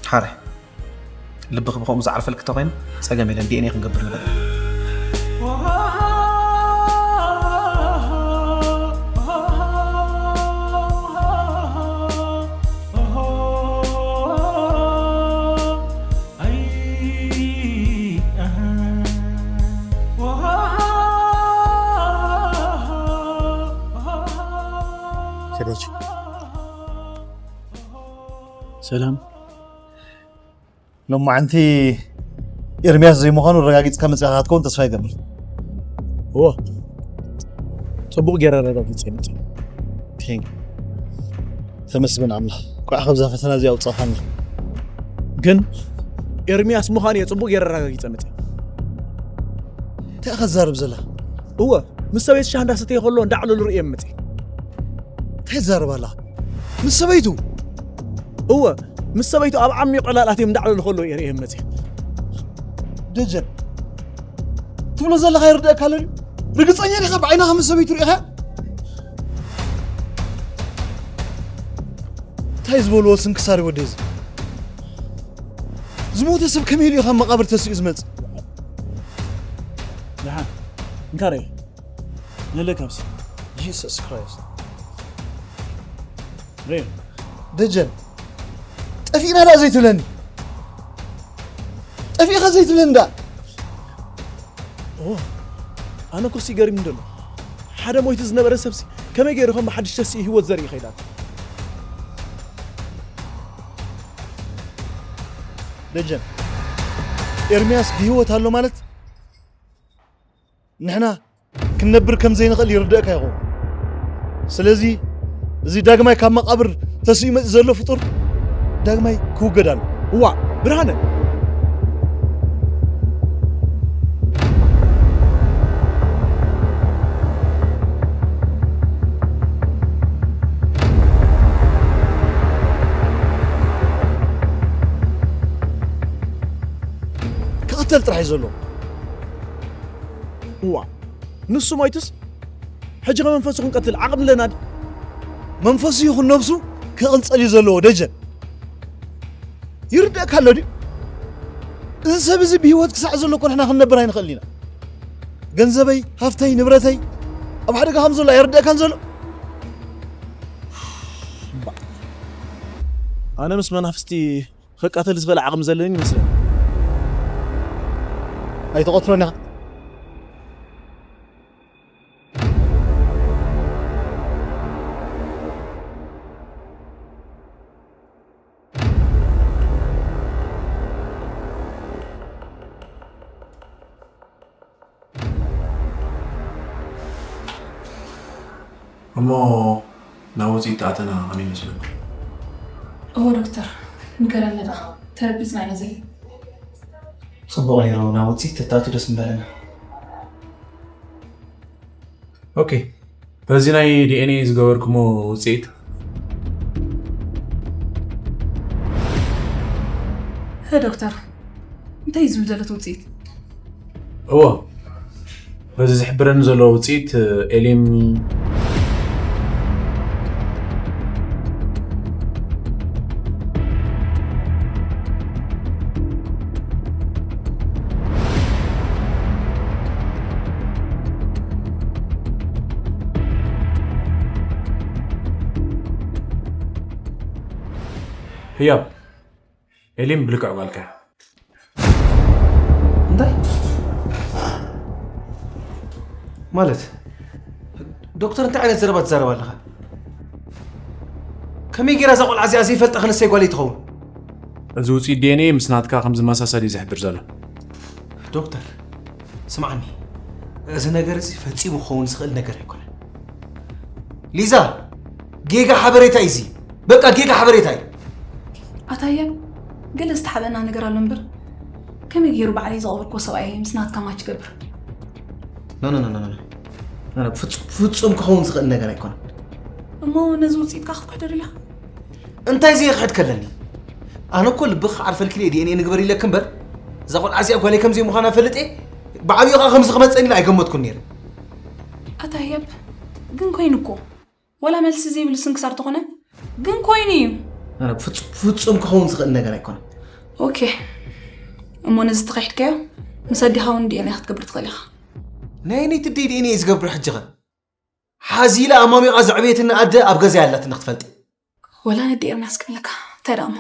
ሓረ ልብኺ ብኸምኡ ዝዓርፈልኪ እንተኾይኑ ጸገም የለን፣ ዲኤንኤ ክንገብር ንኽእል። ከደች ሰላም። ሎማዓንቲ ኤርምያስ ዘይምዃኑ ኣረጋጊጽካ መጺእካ ክትከውን ተስፋ ይገብር። እዎ፣ ጽቡቕ ገይረ ኣረጋጊጸ መጺእ። ቴንክ። ተመስገን ኣምላኽ፣ እንኳዕ ካብዛ ፈተና እዚኣ ኣውጻእካና። ግን ኤርምያስ ምዃኑ እየ ጽቡቕ ገይረ ኣረጋጊጸ መጺእ። እንታይ ኢኻ ትዛረብ ዘለኻ? እወ፣ ምስ ሰበይቲ ሻሂ እንዳሰተየ ከሎ እንዳዕለሉ ርእየ መጺእ። እንታይ ትዛረብ ኣለኻ? ምስ ሰበይቱ? እወ፣ ምስ ሰበይቱ ኣብ ዓሚቕ ዕላል ኣትዮም እንዳዕለሉ ከለዉ እየ ርእየ መጺእ። ደጀን፣ ትብሎ ዘለኻ ይርድኣካ ኣሎ ድዩ? ርግጸኛ ዲኻ ብዓይንኻ ምስ ሰበይቱ ርኢኻ? እንታይ ዝበልዎ ስንክሳር እዩ ወደይ እዚ? ዝሞተ ሰብ ከመይ ኢሉ እዩ ካብ መቓብር ተሲኡ ዝመጽእ? ደሓን፣ እንካ ርእ። ንለ ካብሲ። ጂሰስ ክራይስት። ሬ። ደጀን፣ ጠፊእና ደኣ ዘይትብለኒ? ጠፊእኻ ዘይትብለኒ ደኣ? ኦ፣ ኣነ እኮ ሲ ገሪሙኒ ዘሎ። ሓደ ሞይቱ ዝነበረ ሰብሲ ከመይ ገይሩ ከም ብሓድሽ ተሲኡ ህይወት ዘርኢ ይኸይድ ኣሎ? ደጀን፣ ኤርምያስ ብህይወት ኣሎ ማለት ንሕና ክንነብር ከም ዘይንኽእል ይርደእካ ይኸውን። ስለዚ እዚ ዳግማይ ካብ መቓብር ተስኡ ይመጽእ ዘሎ ፍጡር ዳግማይ ክውገድ ኣሎ። እዋ፣ ብርሃነ! ክቕተል ጥራሕ እዩ ዘሎ። እዋ፣ ንሱ ሞይቱስ ሕጂ ከመንፈሱ ክንቀትል ዓቕሚ ኣለና ድዩ? መንፈሱ ይኹን ነብሱ ክቕልጸል እዩ ዘለዎ። ደጀን፣ ይርደእካ ኣሎ ድዩ? እዚ ሰብ እዚ ብህይወት ክሳዕ ዘሎ እኮ ንሕና ክንነብር ኣይንኽእልን ኢና። ገንዘበይ፣ ሃፍተይ፣ ንብረተይ ኣብ ሓደጋ ከም ዘሎ ኣይርደእካን ዘሎ? ኣነ ምስ መናፍስቲ ክቃተል ዝበለ ዓቕሚ ዘለኒ ይመስለኒ። ኣይትቐትሎን ኢኻ። እሞ ናብ ውፅኢት ተኣተና ከመይ ይመስለኩም? እወ ዶክተር፣ ንገረኒ ደኣ፣ ተረቢፅና ኢና ዘለና። ፅቡቕ ነይሩ፣ ናብ ውፅኢት ተታቱ ደስ ምበለና። ኦኬ፣ በዚ ናይ ዲኤንኤ ዝገበርኩሞ ውፅኢት? እ ዶክተር፣ እንታይ እዩ ዝብል ዘሎ እቲ ውፅኢት? እዎ፣ በዚ ዝሕብረኒ ዘሎ ውፅኢት ኤሊም ህያብ፣ ኤሊም ብልክዕ ጓልካ። እንታይ ማለት? ዶክተር፣ እንታይ ዓይነት ዘረባ ትዛረብ ኣለኻ? ከመይ ጌራ እዛ ቆልዓ እዚኣ ዘይፈልጣ ክነሰይ ጓለይ ትኸውን? እዚ ውፅኢት ዲኤንኤ ምስ ናትካ ከም ዝመሳሰል እዩ ዝሕብር ዘሎ። ዶክተር፣ ስምዓኒ፣ እዚ ነገር እዚ ፈጺሙ ክኸውን ዝኽእል ነገር ኣይኮነን። ሊዛ፣ ጌጋ ሓበሬታ እዩ እዚ። በቃ ጌጋ ሓበሬታ እዩ። ኣታየ፣ ገለ ዝተሓበና ነገር ኣሎ እምበር፣ ከመይ ገይሩ ባዕለይ ዝቐበርክዎ ሰብኣይ ምስ ናትካ ማች ይገብር? ኖ፣ ኖ፣ ኖ፣ ኖ፣ ኖ። ኖ፣ ኖ፣ ፍጹም፣ ፍጹም ክኸውን ዝኽእል ነገር ኣይኮነን። እሞ ነዚ ውጽኢትካ ክትክሕዶ ደሊኻ? እንታይ ዘየኽሕድ ከለኒ? ኣነ እኮ ልብኺ ክዓርፈልኪ ኢለ ዲኤንኤ ንግበር ኢለኪ እምበር፣ እዛ ቆልዓ እዚኣ ጓለይ ከም ዘይምዃና ፈልጠ፣ ብዓብዩ ኸዓ ከምዚ ክመጸኒ ኢለ ኣይገመትኩን ነይረ። ኣታ ህያብ፣ ግን ኮይኑ እኮ። ዋላ መልሲ ዘይብሉ ስንክሳር ተኾነ፣ ግን ኮይኑ እዩ። ኣነ ፍጹም፣ ፍጹም ክኸውን ዝኽእል ነገር ኣይኮነን። ኦኬ። እሞ ነዚ ተኻሒድካዮ፣ ምስ ኣዴኻ እውን ዲኤንኤ ክትገብር ትኽእል ኢኻ። ናይ ነይቲ ዲኤንኤ ዝገብር ሕጂ ኸ? ሓዚለ ኣማሚቓ ዘዕበየትኒ ኣደ ኣብ ገዛይ ኣላትኒ ክትፈልጢ። ወላ ነዲ ኤርምያስ ክብለካ፣ እንታይ ደኣ እሞ?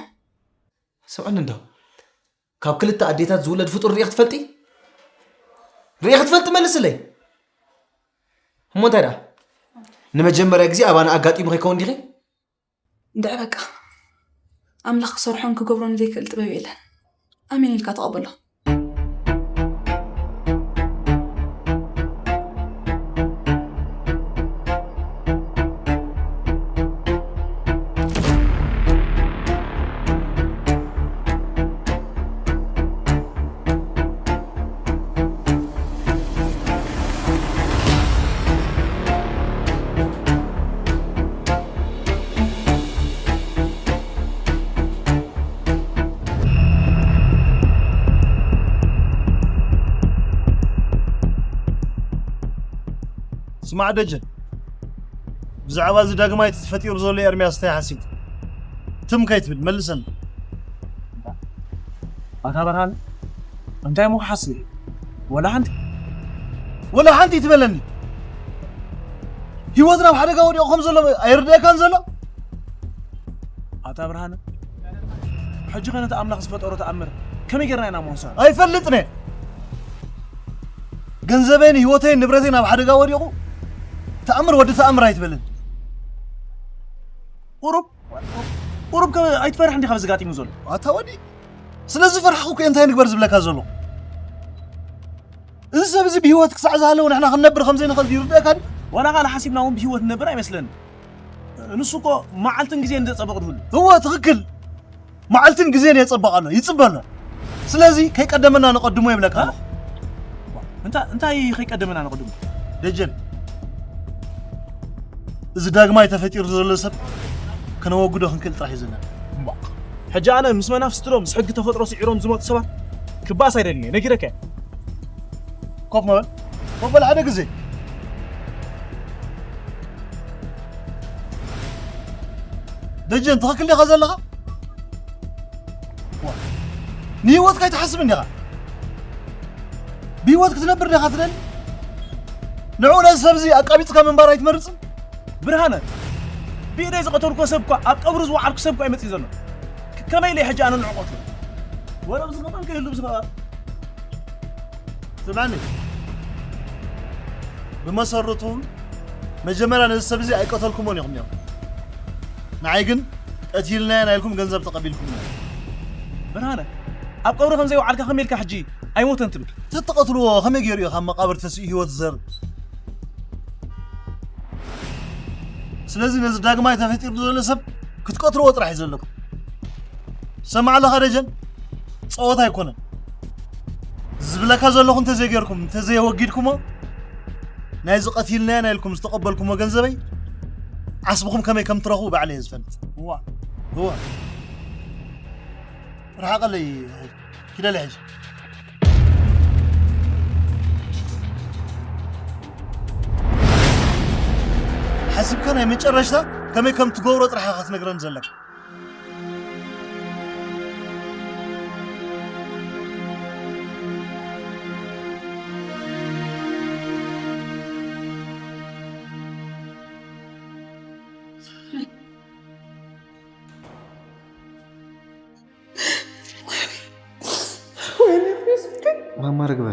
ስምዕኒ እንዶ። ካብ ክልተ ኣዴታት ዝውለድ ፍጡር ርኢኺ ትፈልጢ? ርኢኺ ትፈልጢ መልስለይ። እሞ እንታይ ደኣ? ንመጀመርያ ግዜ ኣባና ኣጋጢሙ ከይከውን ዲኺ? እንድዒ በቃ። ኣምላኽ ክሰርሖን ክገብሮን ዘይክእል ጥበብ የለን። ኣሜን ኢልካ ተቐበሎ። ስማዕ ደጀን፣ ብዛዕባ እዚ ዳግማይ እቲ ተፈጢሩ ዘሎ ኤርምያስ እንታይ ሓሲብካ? ትም ከይትብል መልሰኒ። ኣታ ብርሃነ፣ እንታይ እሞ ክሓስብ? ወላ ሓንቲ። ወላ ሓንቲ ትበለኒ። ህይወትና ኣብ ሓደጋ ወዲቑ ከም ዘሎ ኣይርድኣካን ዘሎ? ኣታ ብርሃነ፣ ሕጂ ከ ነቲ ኣምላኽ ዝፈጠሮ ተኣምር ከመይ ጌርና ኢና ንወስኖ? ኣይፈልጥን እየ። ገንዘበይን ህይወተይን ንብረተይን ኣብ ሓደጋ ወዲቑ፣ ተኣምር ወዲ ተኣምር ኣይትበለኒ። ቁሩብ፣ ቁሩብ ከ ኣይትፈርሕን ዲኻ በዚ ጋጢሙ ዘሎ? ኣታ ወዲ፣ ስለ ዝፈርሕኹ እኮ እንታይ ንግበር ዝብለካ ዘለኹ። እዚ ሰብ እዚ ብህይወት ክሳዕ ዝሃለወ ንሕና ክንነብር ከም ዘይንኽእል ይርድኣካ ድዩ? ዋላ ኻል ሓሲብና እውን ብህይወት ንነብር ኣይመስለኒ። ንሱ እኮ መዓልትን ግዜን ዘጸበቕ ድሁሉ። እወ፣ ትኽክል። መዓልትን ግዜን የጸበቕ ኣሎ፣ ይጽበ ኣሎ። ስለዚ ከይቀደመና ንቐድሞ ይብለካ ኣለኹ። እንታ-፣ እንታይ ከይቀደመና ንቐድሞ? ደጀን፣ እዚ ዳግማይ ተፈጢሩ ዘሎ ሰብ ከነወግዶ ክንክእል ጥራሕ እዩ ዘለና። እምባ። ሕጂ ኣነ ምስ መናፍስቲ ዶ ምስ ሕጊ ተፈጥሮ ስዒሮም ዝመጡ ሰባት ክበኣስ ኣይደልን እየ፣ ነጊረካ እየ። ኮፍ መበል፣ ኮፍ በል ሓደ ግዜ። ደጀን፣ ትኽክል ዲኻ ዘለኻ? ዋ፣ ንህይወትካ ኣይትሓስብን ዲኻ? ብህይወት ክትነብር ዲኻ ትደሊ? ንዑ ነዚ ሰብ እዚ ኣቃቢጽካ ምንባር ኣይትመርጽን? ብርሃነ፣ ብኢደይ ዝቐተልኩዎ ሰብ እኳ፣ ኣብ ቀብሩ ዝወዓልኩ ሰብ እኳ እዩ መጺኡ ዘሎ። ክ-፣ ከመይ ኢለ ሕጂ ኣነ ንዑ ቀትሎ? ወረ ብዝኸቐን ከይህሉ ብዝኸቐን። ስምዓኒ፣ ብመሰረቱ መጀመርያ ነዚ ሰብ እዚ ኣይቀተልኩሞን ኢኹም ነይርኩም። ንዓይ ግን ቀቲልናዮ ናይልኩም ገንዘብ ተቐቢልኩም ነይርኩም። ብርሃነ፣ ኣብ ቀብሪ ከም ዘይወዓልካ ከመይ ኢልካ ሕጂ ኣይሞተን ትብል? ተትቐትልዎ ከመይ ገይሩ እዩ ካብ መቓብር ተሲኡ ህይወት ዝዘርእ? ስለዚ ነዚ ዳግማይ ተፈጢሩ ዘሎ ሰብ ክትቀትልዎ ጥራሕ እዩ ዘለኩም። ሰማዕ ኣለኻ ደጀን? ጸወታ ኣይኮነን። ዝብለካ ዘለኹ እንተዘይገይርኩም፣ እንተዘየወጊድኩሞ፣ ናይዚ ቀቲልናዮ ናይልኩም ዝተቐበልኩሞ ገንዘበይ ዓስብኹም ከመይ ከም ትረኽቡ ባዕለይ እየ ዝፈልጥ። እዋ። እዋ። ርሓቐለይ፣ ኪደለይ ሕጂ። ሓሲብካ ናይ መጨረሽታ ከመይ ከም ትገብሮ ጥራሕ ኢኻ ክትነግረኒ ዘለካ። ወይኔ፣ ፕሬዚደንት። ማማ ርግበ፣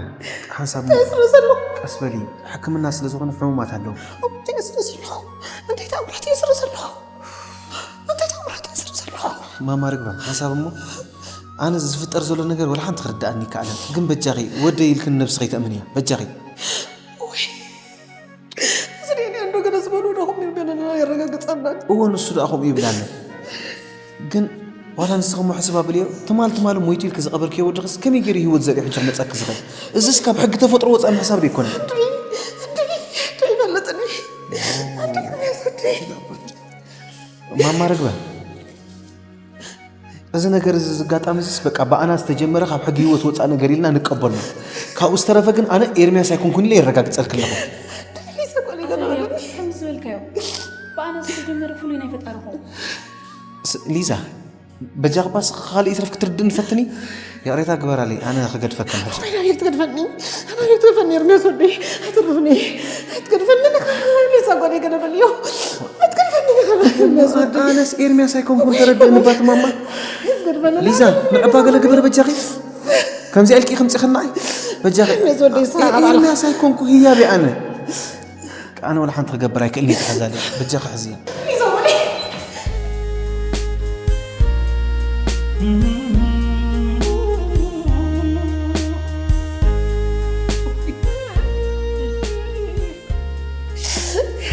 ሓንሳብ እንታይ ስለ ዘለኹ? ቀስ በሊ፣ ሕክምና ስለ ዝኾነ ሕሙማት ኣለዉ። እንታይ ስለ ዘለኹ? እንታይ ተኣምራት እየ ስለ ዘለኹ? እንታይ ተኣምራት እየ ስለ ዘለኹ? ማማ ርግበ፣ ሓንሳብ እሞ፣ ኣነ ዝፍጠር ዘሎ ነገር ወላ ሓንቲ ክርድኣኒ ይከኣለን። ግን በጃኺ፣ ወደይ ኢልክን ነብስኺ ተእምንያ። በጃኺ። ወይ፣ እዚ ዲኤንኤ እንዶ ገለ ዝበሉ ዶ ከምኡ ገለ የረጋግጸና? እወ፣ ንሱ ደኣ ከምኡ ይብላኒ። ግን ዋላ ንስኺ እሞ ሕስብ ኣብልዮ፣ ትማል ትማል ሞይቱ ኢልኪ ዝቐበርክዮ ወድኽስ ከመይ ገይሩ ህይወት ዘርእዩ ሕጂ ክመጸኪ ዝኽእል? እዝስ ካብ ሕጊ ተፈጥሮ ወጻኢ ምሕሳብ ዶ ኣይኮነን? እንድዒ፣ እንድዒ፣ እንድዒ ይፈልጥኒ። እንድዒ፣ እንድዒ። ማማ ርግበ፣ እዚ ነገር እዚ፣ እዚ ኣጋጣሚ እዚስ በቃ ብኣና ዝተጀመረ ካብ ሕጊ ህይወት ወጻኢ ነገር ኢልና ንቀበሎ። ካብኡ ዝተረፈ ግን ኣነ ኤርምያስ ኣይኮንኩን ኢለ የረጋግጸልኪ ኣለኹ። ሊዛ፣ ጓለይ፣ ገና ኣለኒ። ከም ዝበልካዮ፣ ብኣና ዝተጀመረ ፍሉይ ናይ ፈጣሪ ኾን። ስ-፣ ሊዛ፣ በጃኺ ባስ ካልእ ይትረፍ ክትርድእኒ ፈትኒ። ይቕሬታ ግበራለይ፣ ኣነ ክገድፈክን ሕጂ። ኣነ ኣይትገድፈኒ፣ ኣነ ኣይትገድፈኒ፣ ኤርምያስ ወደይ፣ ኣይትርፍኒ፣ ኣይትገድፈኒ፣ ሊዛ፣ ጓለይ፣ ገና በልዮ። ኣነስ ኤርምያስ ኣይኮንኩን፣ ተረድእኒ ባት ማማ። ሊዛ፣ ንዕባ ገለ ግበር በጃኺ። ከምዚኣ ኢልኪ ከምፂኽናይ በጃኺ። ኤርምያስ ወደይ፣ ስሓቕ ኣባልካ። ኤርምያስ ኣይኮንኩ ህያብ እየ ኣነ። ኣነ ወላ ሓንቲ ክገብር ኣይክእልን እየ፣ ተሓዛሊ። በጃኺ ሕዝያ።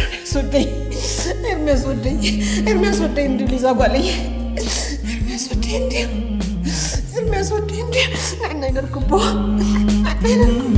ኤርምያስ ወደይ፣ ኤርምያስ ወደይ፣ ኤርምያስ ወደይ እንድዩ ሊዛ ጓለይ። ኤርምያስ ወደይ እንድዩ፣ ኤርምያስ ወደይ እንድዩ። ንዕናይ ነርክቦ፣ ንዕናይ ነርክቦ።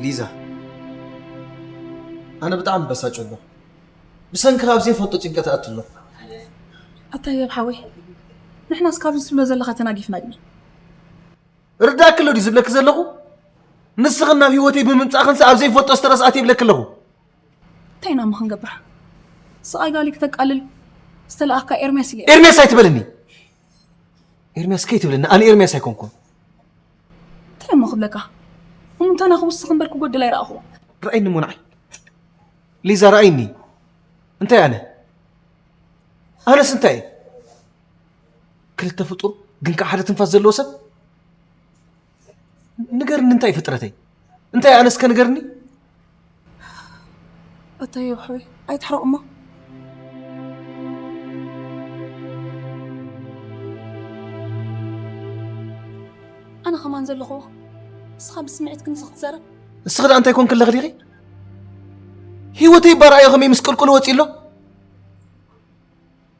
ሊዛ፣ ኣነ ብጣዕሚ በሳጭ ኣለኹ። ብሰንኪ ካብ ዘይፈልጦ ጭንቀት ኣትሎ። ኣታ ህያብ ሓወይ፣ ንሕናስ ካብዚ ትብሎ ዘለኻ ተናጊፍና ዲና? ርዳእኪ ኣሎ ድዩ ዝብለኪ ዘለኹ? ንስኽን ናብ ህይወተይ ብምምጻእኽንስ ኣብ ዘይፈልጦ ዝተረስኣት ይብለኪ ኣለኹ። እንታይ ኢና እሞ ክንገብር? ስቓይ ጋሊ ክተቃልል ዝተለኣኽካ ኤርምያስ ኢለ። ኤርምያስ ኣይትበለኒ። ኤርምያስ ከይትብለኒ፣ ኣነ ኤርምያስ ኣይኮንኩን። እንታይ እሞ ክብለካ? እሙንታና ክውስኽ እምበር ክጎድል ኣይረኣኹ። ርኣይኒ እሞ ንዓይ። ሊዛ ርኣይኒ። እንታይ ኣነ? ኣነስ እንታይ እየ? ክልተ ፍጡር ግን ከኣ ሓደ ትንፋስ ዘለዎ ሰብ? ንገርኒ እንታይ ፍጥረተይ? እንታይ ኣነ እስከ ንገርኒ? ኣታ ህያብ ሓወይ ኣይትሕረቕ እሞ። ኣነ ከማን ዘለኹ እስኻ ብስምዒት ክንስኽ ትዛረብ። እስኺ ደኣ እንታይ ኮንኪ ኣለኺ ዲኺ? ህይወተይ እባ ረኣዮ ከመይ ምስቅልቅሉ ወጺኡ ኣሎ።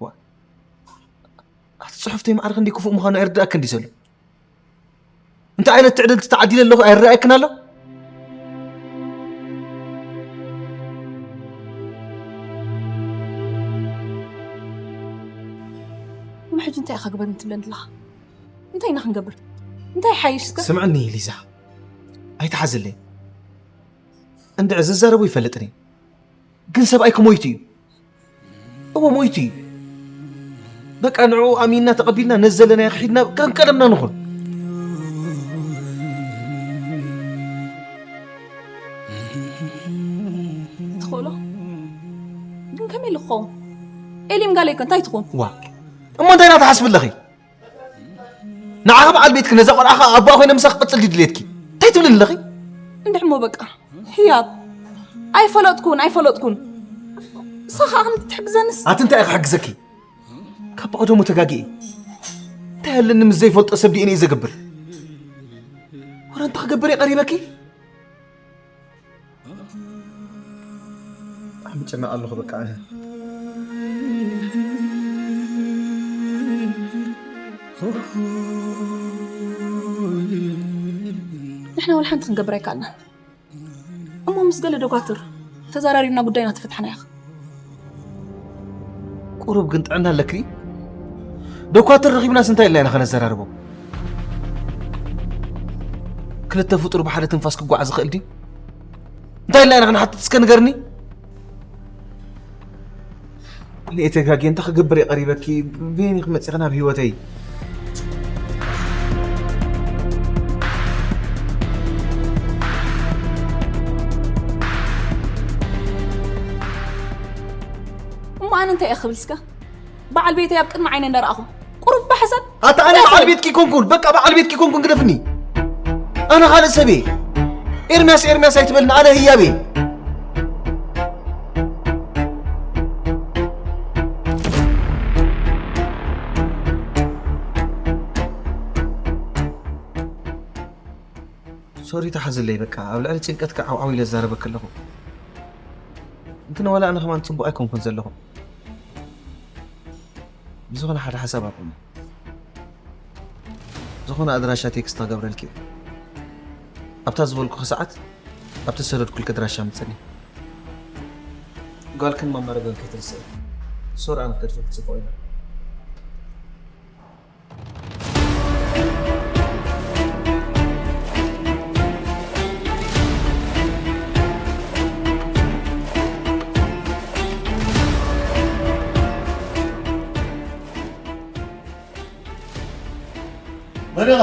ዋ፣ ኣቲ ጽሑፍተይ ማዕረ ክንደይ ክፉእ ምዃኑ ኣይርድኣክን ድዩ ዘሎ? እንታይ ዓይነት ትዕድልቲ ተዓዲለ ኣለኹ ኣይረኣየክን ኣሎ? እሞ ሕጂ እንታይ ኢኻ ግበርኒ ትብለኒ ኣለኻ? እንታይ ኢና ክንገብር? እንታይ ሓይሽ እስከ? ስምዕኒ ሊዛ፣ ኣይትሓዝለይ። እንድዒ ዝዛረቦ ይፈልጥን እየ። ግን ሰብኣይኪ ሞይቱ እዩ። እወ ሞይቱ እዩ። በቃ ንዕኡ ኣሚንና ተቐቢልና ነዚ ዘለናዮ ክሒድና ከም ቀደምና ንኹን። ትኽእሎ? ግን ከመይ ኢሉ ክኸውን? ኤሊም ጋለይ ከ እንታይ ትኹን? ዋ፣ እሞ እንታይ ኢና ትሓስቢ ኣለኺ? ንዓኺ በዓል ቤትኪ ነዛ ቆልዓ ኸኣ ኣቦኣ ኮይነ ምሳኺ ክቕጽል ድዩ ድሌትኪ? እንታይ ትብልኒ ኣለኺ? እንድሕሞ በቃ ህያብ፣ ኣይፈለጥኩን ኣይፈለጥኩን። ንስኻ ኸኣ ከምቲ ትሕግዘንስ። ኣቲ እንታይ እየ ክሕግዘኪ? ካብ ብቐደሙ ተጋጊየ። እንታይ ኣለኒ ምስ ዘይፈልጦ ሰብ ዲኤንኤ ዘግብር? ወረ እንታይ ክገብር እየ ቀሪበኪ? ብጣዕሚ ጨነቕ ኣለኹ በቃ ኣነ። ንሕና ወላ ሓንቲ ክንገብር ኣይከኣልናን። እሞ ምስ ገለ ዶኳትር ተዘራሪብና ጉዳይና ተፈታሕና ኢኻ። ቁሩብ ግን ጥዕና ኣለኪ? ዶኳትር ረኺብናስ እንታይ ኢልና ኢና ከነዘራርቦም? ክልተ ፍጡር ብሓደ ትንፋስ ክጓዓዝ ይኽእል ድዩ? እንታይ ኢልና ኢና ክንሓትት እስከ ንገርኒ? ንኤ ተጋግየ እንታይ ክገብር እየ ቀሪበኪ? በየን ኢኺ መፂኺ ናብ ህይወተይ? እሞ ኣነ እንታይ እየ ክብል እስከ? በዓል ቤተይ ኣብ ቅድሚ ዓይነ እንዳረኣኹ ቁሩብ ባሕሰብ ኣታ ኣነ እንታይ በዓል ትብል? ቤትኪ ኮንኩን፣ በቃ በዓል ቤትኪ ኮንኩን ግደፍኒ። ኣነ ካልእ ሰብ እየ። ኤርምያስ ኤርምያስ ኣይትበልኒ፣ ኣነ ህያብ እየ። ሶሪ ተሓዝለይ፣ በቃ ኣብ ልዕሊ ጭንቀትካ ዓው ዓው ኢለ ዝዛረበኪ ኣለኹ። እንትን ዋላ ኣነ ከማን ጽቡቕ ኣይኮንኩን ዘለኹ። ብዝኾነ ሓደ ሓሳብ ኣቁመ። ዝኾነ ኣድራሻ ቴክስት ክገብረልኪ እየ። ኣብታ ዝበልኩኺ ሰዓት ኣብቲ ዝሰደድኩልኪ ኣድራሻ ምጸኒ። ጓልክን መመረገን ከይትርስዒ። ሶሪ ኣነ ክገድፈኪ ጽቡቕ እዩ። መን ኢኻ?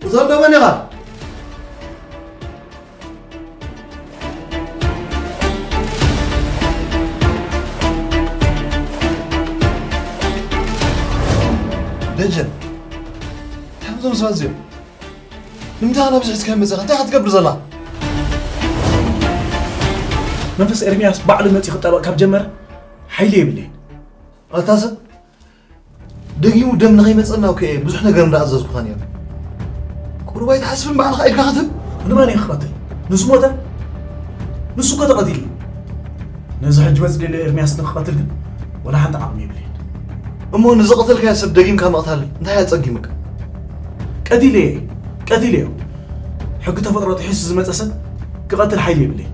እዞም ዶ መን ኢኻ? ደጀን፣ እንታይ እዮም እዞም ሰባት እዚኦም? ንምንታይ ናብ ዝሕዝካ መጺኻ? እንታይ ኢኻ ትገብር ዘላ? መንፈስ ኤርምያስ ባዕሉ መጺኡ ክጣበቕ ካብ ጀመረ ሓይሊ የብለይን። ኣታ ሰብ፣ ደጊሙ ደም ንኸይመጸና እኮ እየ ብዙሕ ነገር እንዳኣዘዝኩኻ ነይረ። ቁሩብ ኣይትሓስብን ባዕልኻ ኢድካ ክትህብ? ንመን እየ ክቐትል? ንሱ ሞተ? ንሱ እኮ ተቐቲሉ እዩ። ነዚ ሕጂ መጺእ ዘሎ ኤርምያስ ንክቐትል ግን ወላ ሓንቲ ዓቕሚ የብለይን። እሞ ንዝቐተልካዮ ሰብ ደጊምካ ምቕታል እንታይ ኣጸጊሙካ? ቀቲለዮ፣ ቀቲለዮ። ሕጊ ተፈጥሮ ጥሒሱ ዝመጸ ሰብ ክቐትል ሓይሊ የብለይን።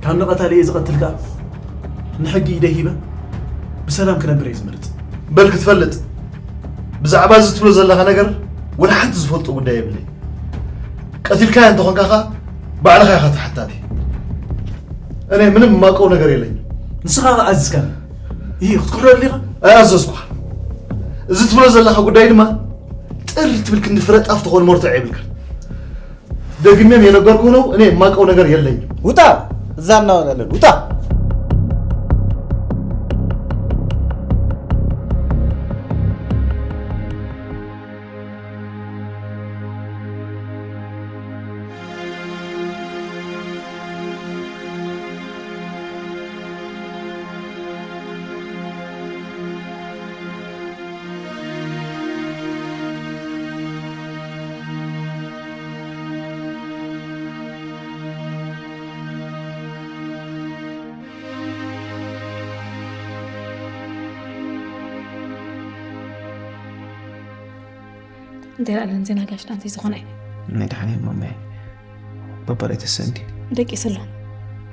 ካብ ንቐታሊ እየ ዝቐትል ከኣ ንሕጊ ኢደይ ሂበ ብሰላም ክነብር እየ ዝመርጽ። በል ክትፈልጥ፣ ብዛዕባ እዚ ትብሎ ዘለኻ ነገር ወላ ሓንቲ ዝፈልጦ ጉዳይ የብለይ። ቀቲልካያ እንተኾንካ ኸኣ ባዕልኻ ኢኻ ተሓታቲ። እኔ ምንም የማውቀው ነገር የለኝም። ንስኻ ኸኣ ኣዚዝካኒ። ይህ ክትክሕዶ ደሊኻ? ኣይኣዘዝኩኻ። እዚ ትብሎ ዘለኻ ጉዳይ ድማ ጥር ትብል ክንዲ ፍረ ጣፍ ትኾን መርትዖ የብልካን። ደግሜም የነገርኩህ ነው፣ እኔ የማውቀው ነገር የለኝም። ውጣ! እዛ እናወራለን ውጣ! እንታይ ኣለን ዜና ጋሽ ዳንተይ ዝኾነ ናይ ደሓን እዮም ማማይ። ባባ ራይ ተሰንዲ ደቂስ ኣሎ።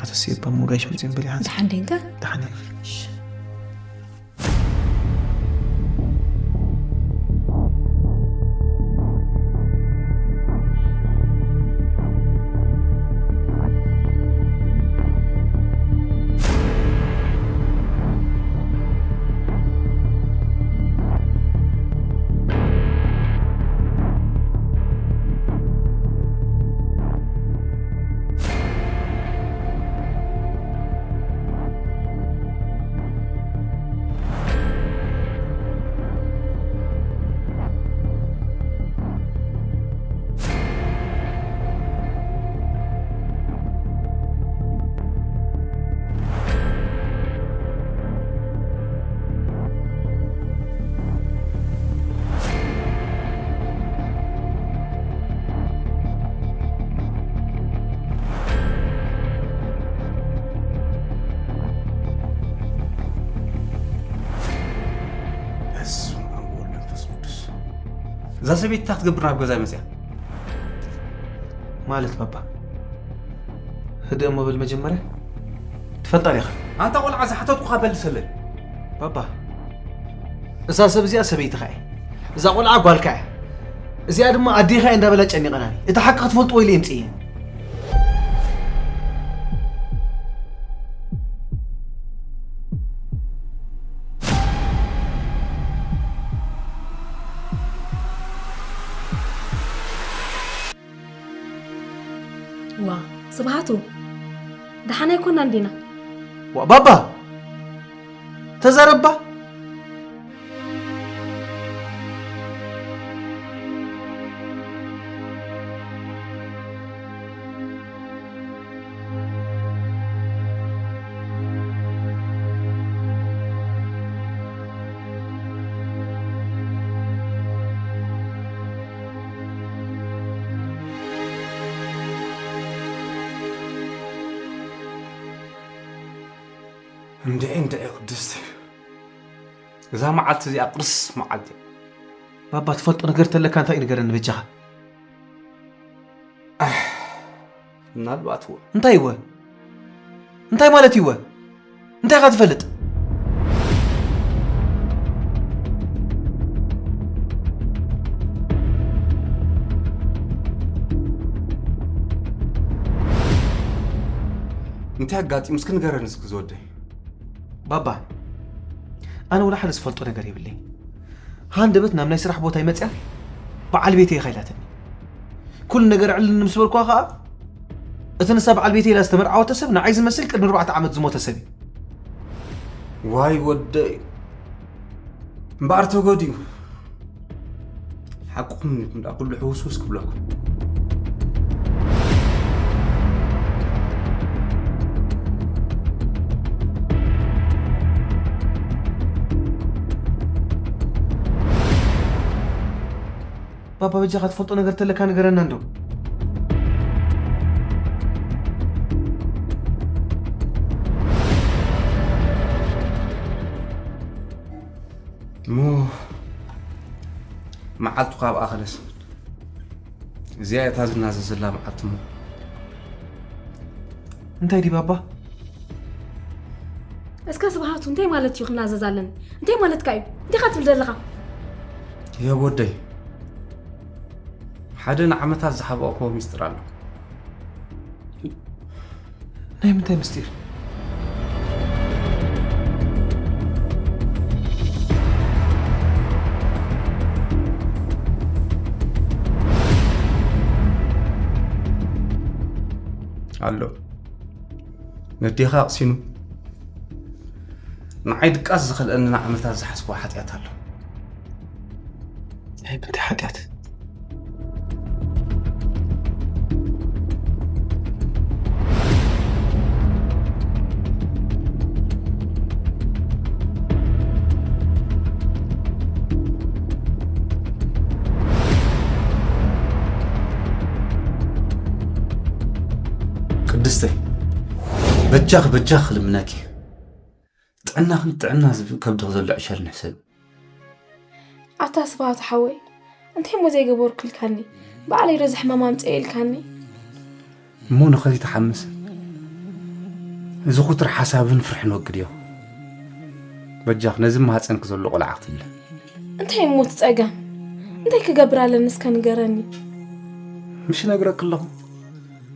ኣተስየባ ሞጋሽ መፅን በሊ ሓንሳ ደሓን ደንከ? ደሓን እዮም። በስመ ኣብ ወወልድ ወመንፈስ ቅዱስ። እዛ ሰበይቲ እንታይ ክትገብር ናብ ገዛይ መፅያ? ማለት ባባ፣ ህድእ እሞ በል መጀመርያ። ትፈልጣ ዲኻ? ኣንታ ቆልዓ ዝሓተትኩኻ መልሰለይ። ባባ፣ እዛ ሰብ እዚኣ ሰበይትኻ እያ። እዛ ቆልዓ ጓልካ እያ። እዚኣ ድማ ኣዴኻ እያ እንዳበላ ጨኒቐናኒ። እቲ ሓቂ ክትፈልጥዎ ኢለ እየ ምፅእ እየ። ዋ ስብሃቱ፣ ደሓን ኣይኮናን ዲና? ዋ ባባ፣ ተዛረባ። እንድዒ እንድዒ ቅድስቲ፣ እዛ መዓልቲ እዚኣ ቅርስ መዓልቲ እያ። ባባ፣ ትፈልጦ ነገር ተለካ እንታይ ንገረኒ በጃኻ። ኣሕ፣ ምናልባት እወ። እንታይ እወ? እንታይ ማለት እዩ እወ? እንታይ ኢኻ ትፈልጥ? እንታይ ኣጋጢሙ እስኪ ንገረኒ እስኪ ዝወደይ። ባባ፣ ኣነ ወላ ሓደ ዝፈልጦ ነገር የብለይ። ሃንደበት ናብ ናይ ስራሕ ቦታ ይመፅያ፣ በዓል ቤተይ ኢኻ ኢላትኒ። ኩሉ ነገር ኣዕልልኒ ምስ በልኩዋ ኸዓ፣ እቲ ንሳ በዓል ቤተይ ኢላ ዝተመርዓወቶ ሰብ ንዓይ ዝመስል ቅድሚ ኣርባዕተ ዓመት ዝሞተ ሰብ እዩ። ዋይ ወደይ፣ እምበኣር ተጎዲኡ። ሓቅኹም እንዲኹም ደኣ ኩሉ ሕውስውስ ክብለኩም። ባባ በጃኻ ትፈልጦ ነገር ተለካ ንገረና እንዶ። እሞ መዓልቱ ካብ ኣኸለስ እዚኣ እታ ዝናዘዘላ መዓልቲ እሞ። እንታይ ድዩ ባባ? እስከ ስብሃቱ፣ እንታይ ማለት እዩ ክናዘዝ ኣለኒ? እንታይ ማለትካ እዩ? እንታይ ኢኻ ትብል ዘለኻ? ህያብ ወደይ፣ ሓደ ንዓመታት ዝሓበእክዎ ሚስጥር ኣሎ። ናይ ምንታይ ምስጢር? ኣሎ። ነዴኻ ኣቕሲኑ ንዓይ ድቃስ ዝኸልአኒ ንዓመታት ዝሓዝክዎ ሓጢኣት ኣሎ። ናይ ምንታይ ሓጢኣት? ቅድስተይ፣ በጃኽ፣ በጃኽ ልምነኪ። ጥዕናኽን ጥዕና ዝብ-፣ ከብድኺ ዘሎ ዕሸል ንሕሰብ። ኣታ ስብሃቱ ሓወይ፣ እንታይ እሞ ዘይገበርኩ ኢልካኒ? ባዕለይ ዶ እዚ ሕማም ኣምፅኤ ኢልካኒ? እሞ ንኸይትሓምስ እዚ ኩትር ሓሳብን ፍርሕን ወግድዮ። በጃኽ ነዚ ማህፀንኪ ዘሎ ቆልዓ ክትብለ። እንታይ እሞ እቲ ፀገም? እንታይ ክገብር ኣለኒ እስከ ንገረኒ። ምሽ ነግረኪ ኣለኹ።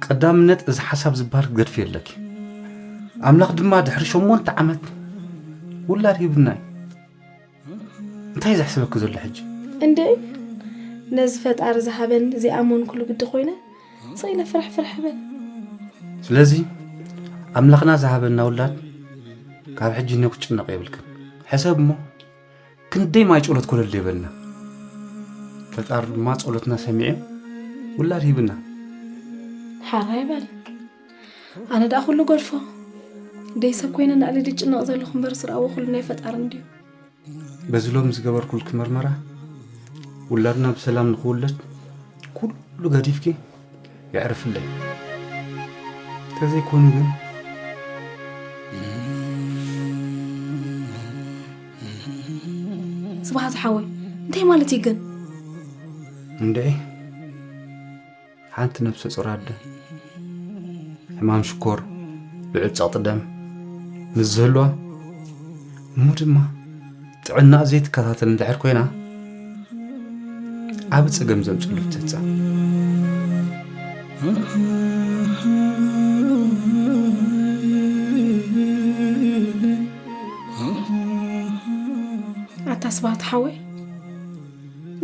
ቀዳምነት እዚ ሓሳብ ዝበሃል ክትገድፍዮ ኣለኪ። ኣምላኽ ድማ ድሕሪ ሸሞንተ ዓመት ውላድ ሂብና እዩ። እንታይ ዘሕስበኪ ዘሎ ሕጂ? እንደ ነዚ ፈጣሪ ዝሃበኒ ዘይኣመንኩሉ ግዲ ኮይነ ስቕ ኢለ ፍርሕ ፍርሕ እብል። ስለዚ ኣምላኽና ዝሃበና ውላድ ካብ ሕጂ ኒው ክትጭነቕ የብልክን። ሕሰብ እሞ ክንደይ ማይ ጸሎት ኮለል የበልና። ፈጣሪ ድማ ጸሎትና ሰሚዑ ውላድ ሂብና። ሓራይ በል። ኣነ ደኣ ኩሉ ገድፎ። ደይ ሰብ ኮይነ ንኣሊ ድጭነቕ ዘለኹ እምበር ስራዎ ኩሉ ናይ ፈጣሪ እንድዩ። በዚ ሎም ዝገበርኩልኪ መርመራ ውላድና ብሰላም ንኽውለድ ኩሉ ገዲፍኪ የዕርፍለይ። ተዘይኮይኑ ግን ስብሓት ሓወይ፣ እንታይ ማለት እዩ ግን? እንድዒ፣ ሓንቲ ነብሰ ጹር ኣደ ሕማም ሽኮር፣ ልዑል ጸቕጢ ደም ምስ ዝህልዋ፣ እሞ ድማ ጥዕናኣ ዘይትከታተል እንድሕር ኮይና፣ ዓቢ ጸገም ዘምጽሉ ፍትሕጻ። ኣታ ስብሓት ሓወይ፣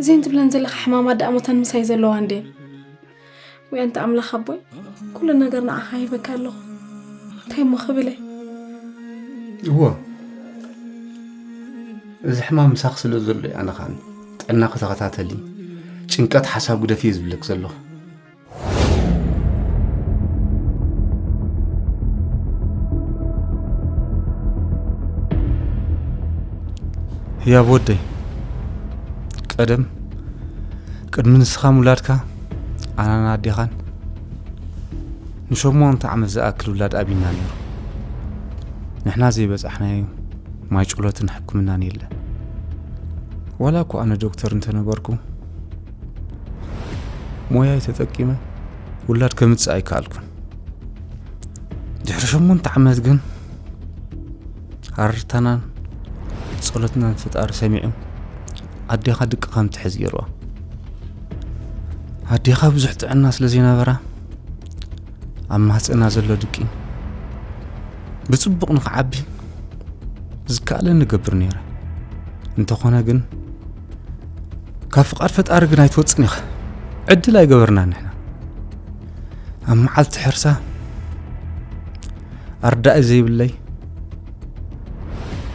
እዘን ትብለን ዘለኻ ሕማማት ደኣ ሞተን ምሳይ ዘለዋ እንዴ? ወይ ኣንታ ኣምላኽ ኣቦይ፣ ኩሉ ነገር ንዓኻ ሂበካ ኣለኹ። እንታይ እሞ ክብል እየ? እዎ፣ እዚ ሕማም ምሳኺ ስለ ዘሎ እዩ። ኣነ ኸኣ ጥዕናኺ ተኸታተሊ፣ ጭንቀት ሓሳብ ግደፊ እየ ዝብለኪ ዘለኹ። ህያብ ወደይ፣ ቀደም ቅድሚ ንስኻ ምውላድካ ኣናን ኣዴኻን ንሸሞንተ ዓመት ዝኣክል ውላድ ኣቢና ነይሩ። ንሕና ዘይበጻሕናዮ ማይ ጸሎትን ሕክምናን የለን። ዋላ እኮ ኣነ ዶክተር እንተነበርኩ፣ ሞያይ ተጠቂመ ውላድ ከምጽእ ኣይከኣልኩን። ድሕሪ ሸሞንተ ዓመት ግን ሃረርታናን ጸሎትናን ፈጣሪ ሰሚዑ፣ ኣዴኻ ድቂ ከም ትሕዝ ገይርዋ። ኣዴኻ ብዙሕ ጥዕና ስለ ዘይነበራ፣ ኣብ ማህጸና ዘሎ ድቂ ብጽቡቕ ንኽዓቢ ዝከኣለኒ እገብር ነይረ። እንተኾነ ግን፣ ካብ ፍቓድ ፈጣሪ ግን ኣይትወጽን ኢኻ። ዕድል ኣይገበርናን ንሕና። ኣብ መዓልቲ ሕርሳ ኣርዳኢ ዘይብለይ፣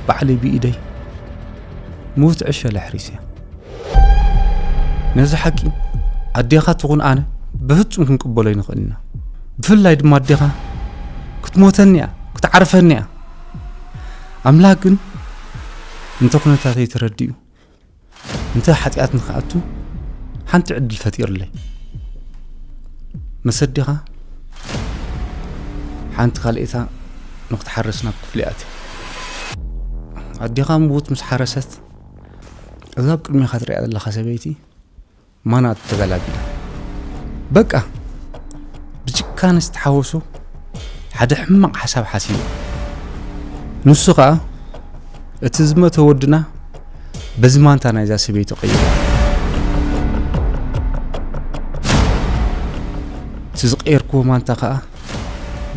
ባዕለይ ብኢደይ ምዉት ዕሸል ኣሕሪሰ። ነዚ ሓቂ ኣዴኻ ትኹን ኣነ ብፍጹም ክንቅበሎ ኣይንኽእልን ኢና። ብፍላይ ድማ ኣዴኻ ክትሞተኒ እያ፣ ክትዓርፈኒ እያ። ኣምላኽ ግን እንተ ኩነታተይ ተረዲኡ፣ እንተ ሓጢኣት ንኽኣቱ ሓንቲ ዕድል ፈጢሩለይ። ምስ ኣዴኻ ሓንቲ ካልኤታ ንኽትሓርስ ናብ ክፍሊ ኣትየ። ኣዴኻ ምዉት ምስ ሓረሰት፣ እዛ ኣብ ቅድሜኻ ትሪኣ ዘለኻ ሰበይቲ ማና ተገላቢጣ። በቃ ብጭካነ ዝተሓወሶ ሓደ ሕማቕ ሓሳብ ሓሲቡ። ንሱ ኸኣ እቲ ዝመተ ወድና በዚ ማንታ ናይዛ ሰበይቲ ቀይሩ። እቲ ዝቐየርክዎ ማንታ ኸኣ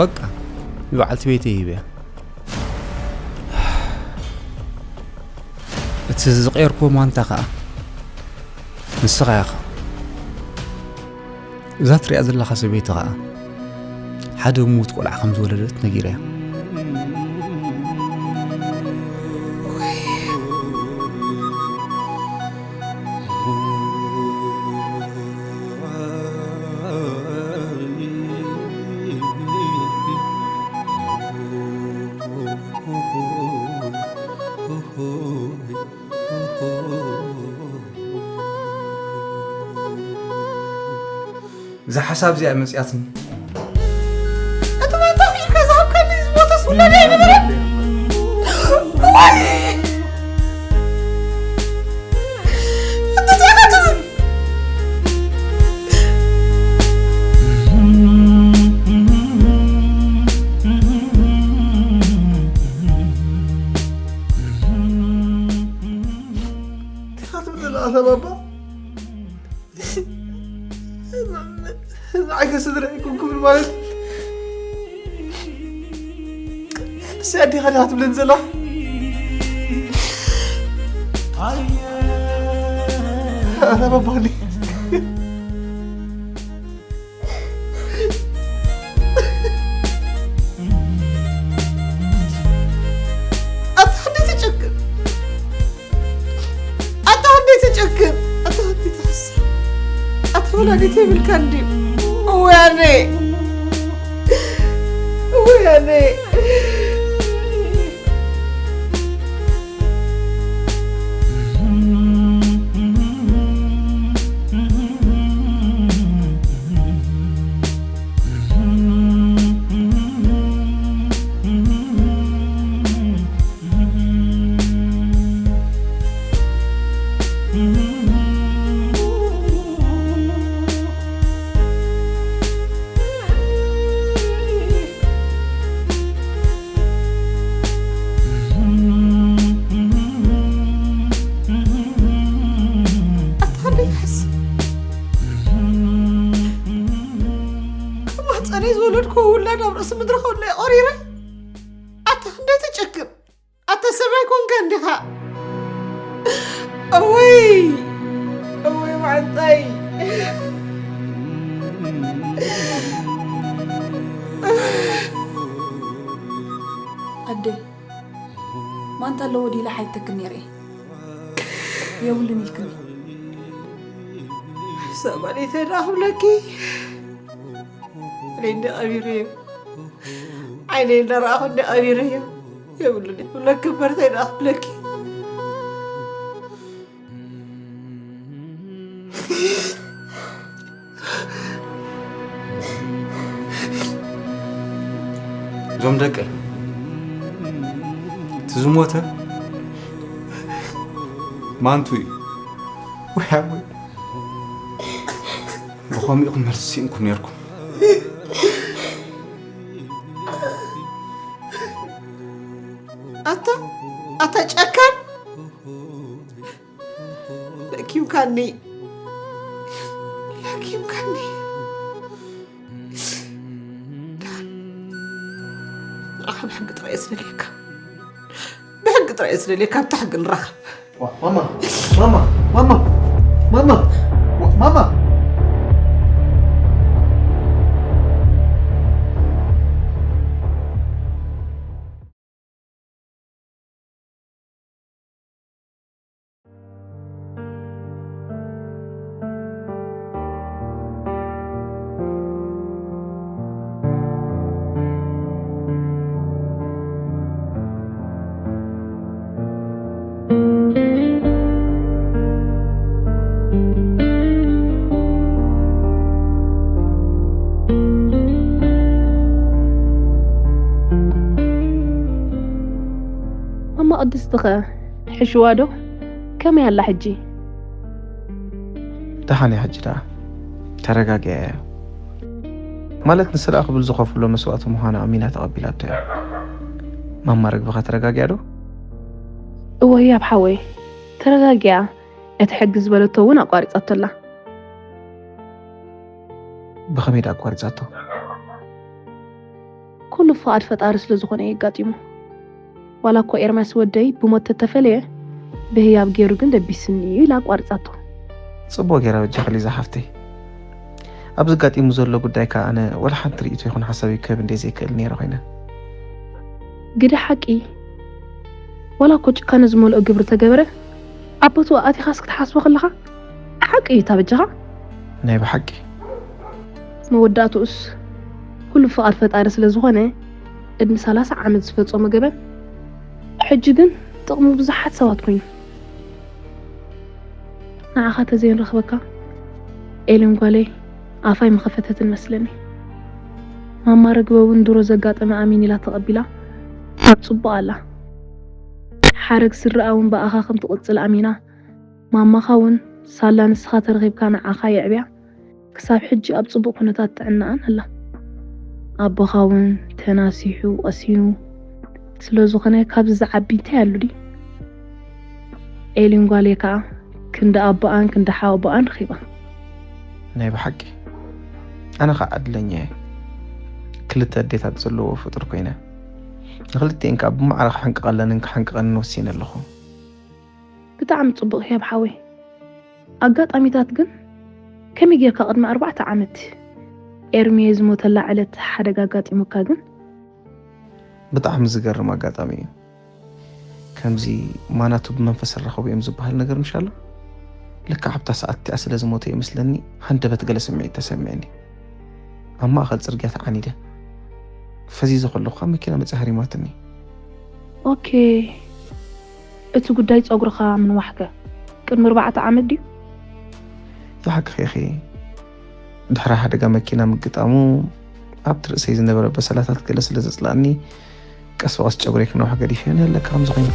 በቃ ንበዓልቲ ቤተይ ሂበያ። እቲ ዝቐየርክዎ ማንታ ኸኣ ንስኻ ኢኻ። እዛ ትሪኣ ዘለኻ ሰበይቲ ኸኣ ሓደ ምዉት ቆልዓ ከም ዝወለደት ነጊረያ። እዛ ሓሳብ እዚኣ መጽያትኒ። እቲ ማንታ ኺኢልካ ዝሃብካኒ ዝሞተስ ውላደይ ኣይነበረን። እዋይ! እንተዘይኣኻትም! እንታይ ኢኻ ትብል ዘለኻ ኣታ ባባ? ንዓይ ከ ስድራ ኣይኮንኩምን ማለት እዩ? ንሰይ ኣዴኻ ዲኻ ትብለኒ ዘላ? ኣታ ባባኒ። ኣታ እንዴት ትጨክን? ኣታ እንዴት ትጨክን? ኣታ እንዴት ትሕስብ? ኣታ ወላዲት የብልካን ድዩ? እወያነ! እወያነ! ኣታ ክንደይ ይሕስ። ካብ ማህፀነይ ዝወለድክዎ ውላድ ኣብ ርእሲ ምድሪ ከሎ እየ ቆሪረ። ኣታ ክንደይ ትጭክን። ኣታ ሰብ ኣይኮንካን ዲኻ? እውይ፣ እውይ መዓንጣይ። ኣደይ፣ ማንታ ኣለዎ ዲለ ሓይተክን ነይረ እየ። የብሉን ኢልክኒ። ሰማኒተይ ደኣ ክብለኪ። እኔ እንደ ቀቢረዮ። ዓይነይ እናረኣኹ እንደ ቀቢረዮ። የብሉን እየ ክብለኪ እምበር እንታይ ደኣ ክብለኪ። እዞም ደቀይ፣ እቲ ዝሞተ ማንቱ እዩ። ወይ ኣቦይ፣ ብኸምኡ ኢኹም መልሲ ስኢንኩም ነይርኩም። ኣታ፣ ኣታ ጨካን! ለኪምካኒ። ለኪምካኒ። ዳን። ንዓኻ ብሕጊ ጥራይ እየ ዝደልየካ። ብሕጊ ጥራይ እየ ዝደልየካ፣ ኣብታ ሕጊ ንራኸብ። ማማ፣ ማማ፣ ማማ፣ ማማ፣ ማማ። ማማ ቅድስቲ ኸ ሕሽዋ ዶ? ከመይ ኣላ ሕጂ? ደሓን እያ ሕጂ ደኣ። ተረጋጊኣ እያ። ማለት ንስራኣ ክብል ዝኸፍሎ መስዋእቲ ምዃኑ ኣሚና ተቐቢላቶ እያ። ማማ ርግብኻ ተረጋጊያ ዶ? እወ ህያብ ሓወይ፣ ተረጋጊያ። እቲ ሕጊ ዝበለቶ እውን ኣቋሪጻቶ ኣላ። ብኸመይ ዳ ኣቋሪጻቶ? ኩሉ ፍቓድ ፈጣሪ ስለ ዝኾነ እዩ ኣጋጢሙ። ዋላ እኮ ኤርምያስ ወደይ ብሞት ተተፈለየ፣ ብህያብ ገይሩ ግን ደቢስኒ እዩ ኢላ ኣቋሪጻቶ። ጽቡቕ ገይራ በጃኺ ሊዛ ሓፍተይ። ኣብዚ ኣጋጢሙ ዘሎ ጉዳይ ከኣ ኣነ ወላ ሓንቲ ርእይቶ ይኹን ሓሳብ ክህብ እንደ ዘይክእል ነይረ ኮይነ። ግደ ሓቂ፣ ዋላ እኮ ጭካነ ዝመልኦ ግብሪ ተገበረ፣ ኣብ ቦትኡ ኣቲኻስ ክትሓስቦ ከለኻ ሓቂ እዩ እታ በጃኻ። ናይ ብሓቂ መወዳእትኡስ ኩሉ ፍቓድ ፈጣሪ ስለ ዝኾነ፣ ቅድሚ ሰላሳ ዓመት ዝፈጸሞ ገበን ሕጂ ግን ጥቕሚ ብዙሓት ሰባት ኮይኑ። ንዓኻ ተዘይንረኽበካ ኤልን ጓለይ ኣፋይ መኸፈተትን መስለኒ። ማማ ረግበ እውን ድሮ ዘጋጠመ ኣሚን ኢላ ተቐቢላ ኣብ ጽቡቕ ኣላ። ሓረግ ስድራኣ እውን ብኣኻ ከም ትቕጽል ኣሚና፣ ማማኻ እውን ሳላ ንስኻ ተረኺብካ ንዓኻ የዕብያ ክሳብ ሕጂ ኣብ ጽቡቕ ኩነታት ጥዕናኣን ኣላ። ኣቦኻ እውን ተናሲሑ ቀሲኑ ስለ ዝኾነ ካብዚ ዝዓቢ እንታይ ኣሎ ድዩ? ኤሊን ጓለይ ከኣ ክንዲ ኣቦኣን ክንዲ ሓወቦኣን ረኺባ። ናይ ብሓቂ ኣነ ከዓ ዕድለኛ እየ። ክልተ ኣዴታት ዘለዎ ፍጡር ኮይነ ንክልቲኤን ከዓ ብማዕረ ክሕንቅቐለንን ክሓንቅቐንን ወሲነ ኣለኹ። ብጣዕሚ ጽቡቕ ህያብ ሓወይ። ኣጋጣሚታት ግን ከመይ ጌርካ ቅድሚ ኣርባዕተ ዓመት ኤርሚየ ዝሞተላ ዕለት ሓደጋ ኣጋጢሙካ ግን? ብጣዕሚ ዝገርም ኣጋጣሚ እዩ። ከምዚ ማናቱ ብመንፈስ ራኸቡ እዮም ዝበሃል ነገር ምሻሎ። ልክዕ ኣብታ ሰዓት እቲኣ ስለ ዝሞተ ይመስለኒ ሃንደበት ገለ ስምዒት ተሰሚዕኒ። ኣብ ማእኸል ጽርግያ ተዓኒደ። ፈዚዘ ከለኹ ከዓ መኪና መፂኣ ሃሪማትኒ። ኦኬ፣ እቲ ጉዳይ ጸጉርኻ ምንዋሕከ ቅድሚ ኣርባዕተ ዓመት ድዩ? ይሓቅኺ ኢኺ። ድሕሪ ሓደጋ መኪና ምግጣሙ ኣብቲ ርእሰይ ዝነበረ በሰላታት ገለ ስለ ዘጽላእኒ ቀስ ብቐስ ጨጉረይ ክነውሕ ገዲፈዮ። ንለካ ከምዚ ኮይኑ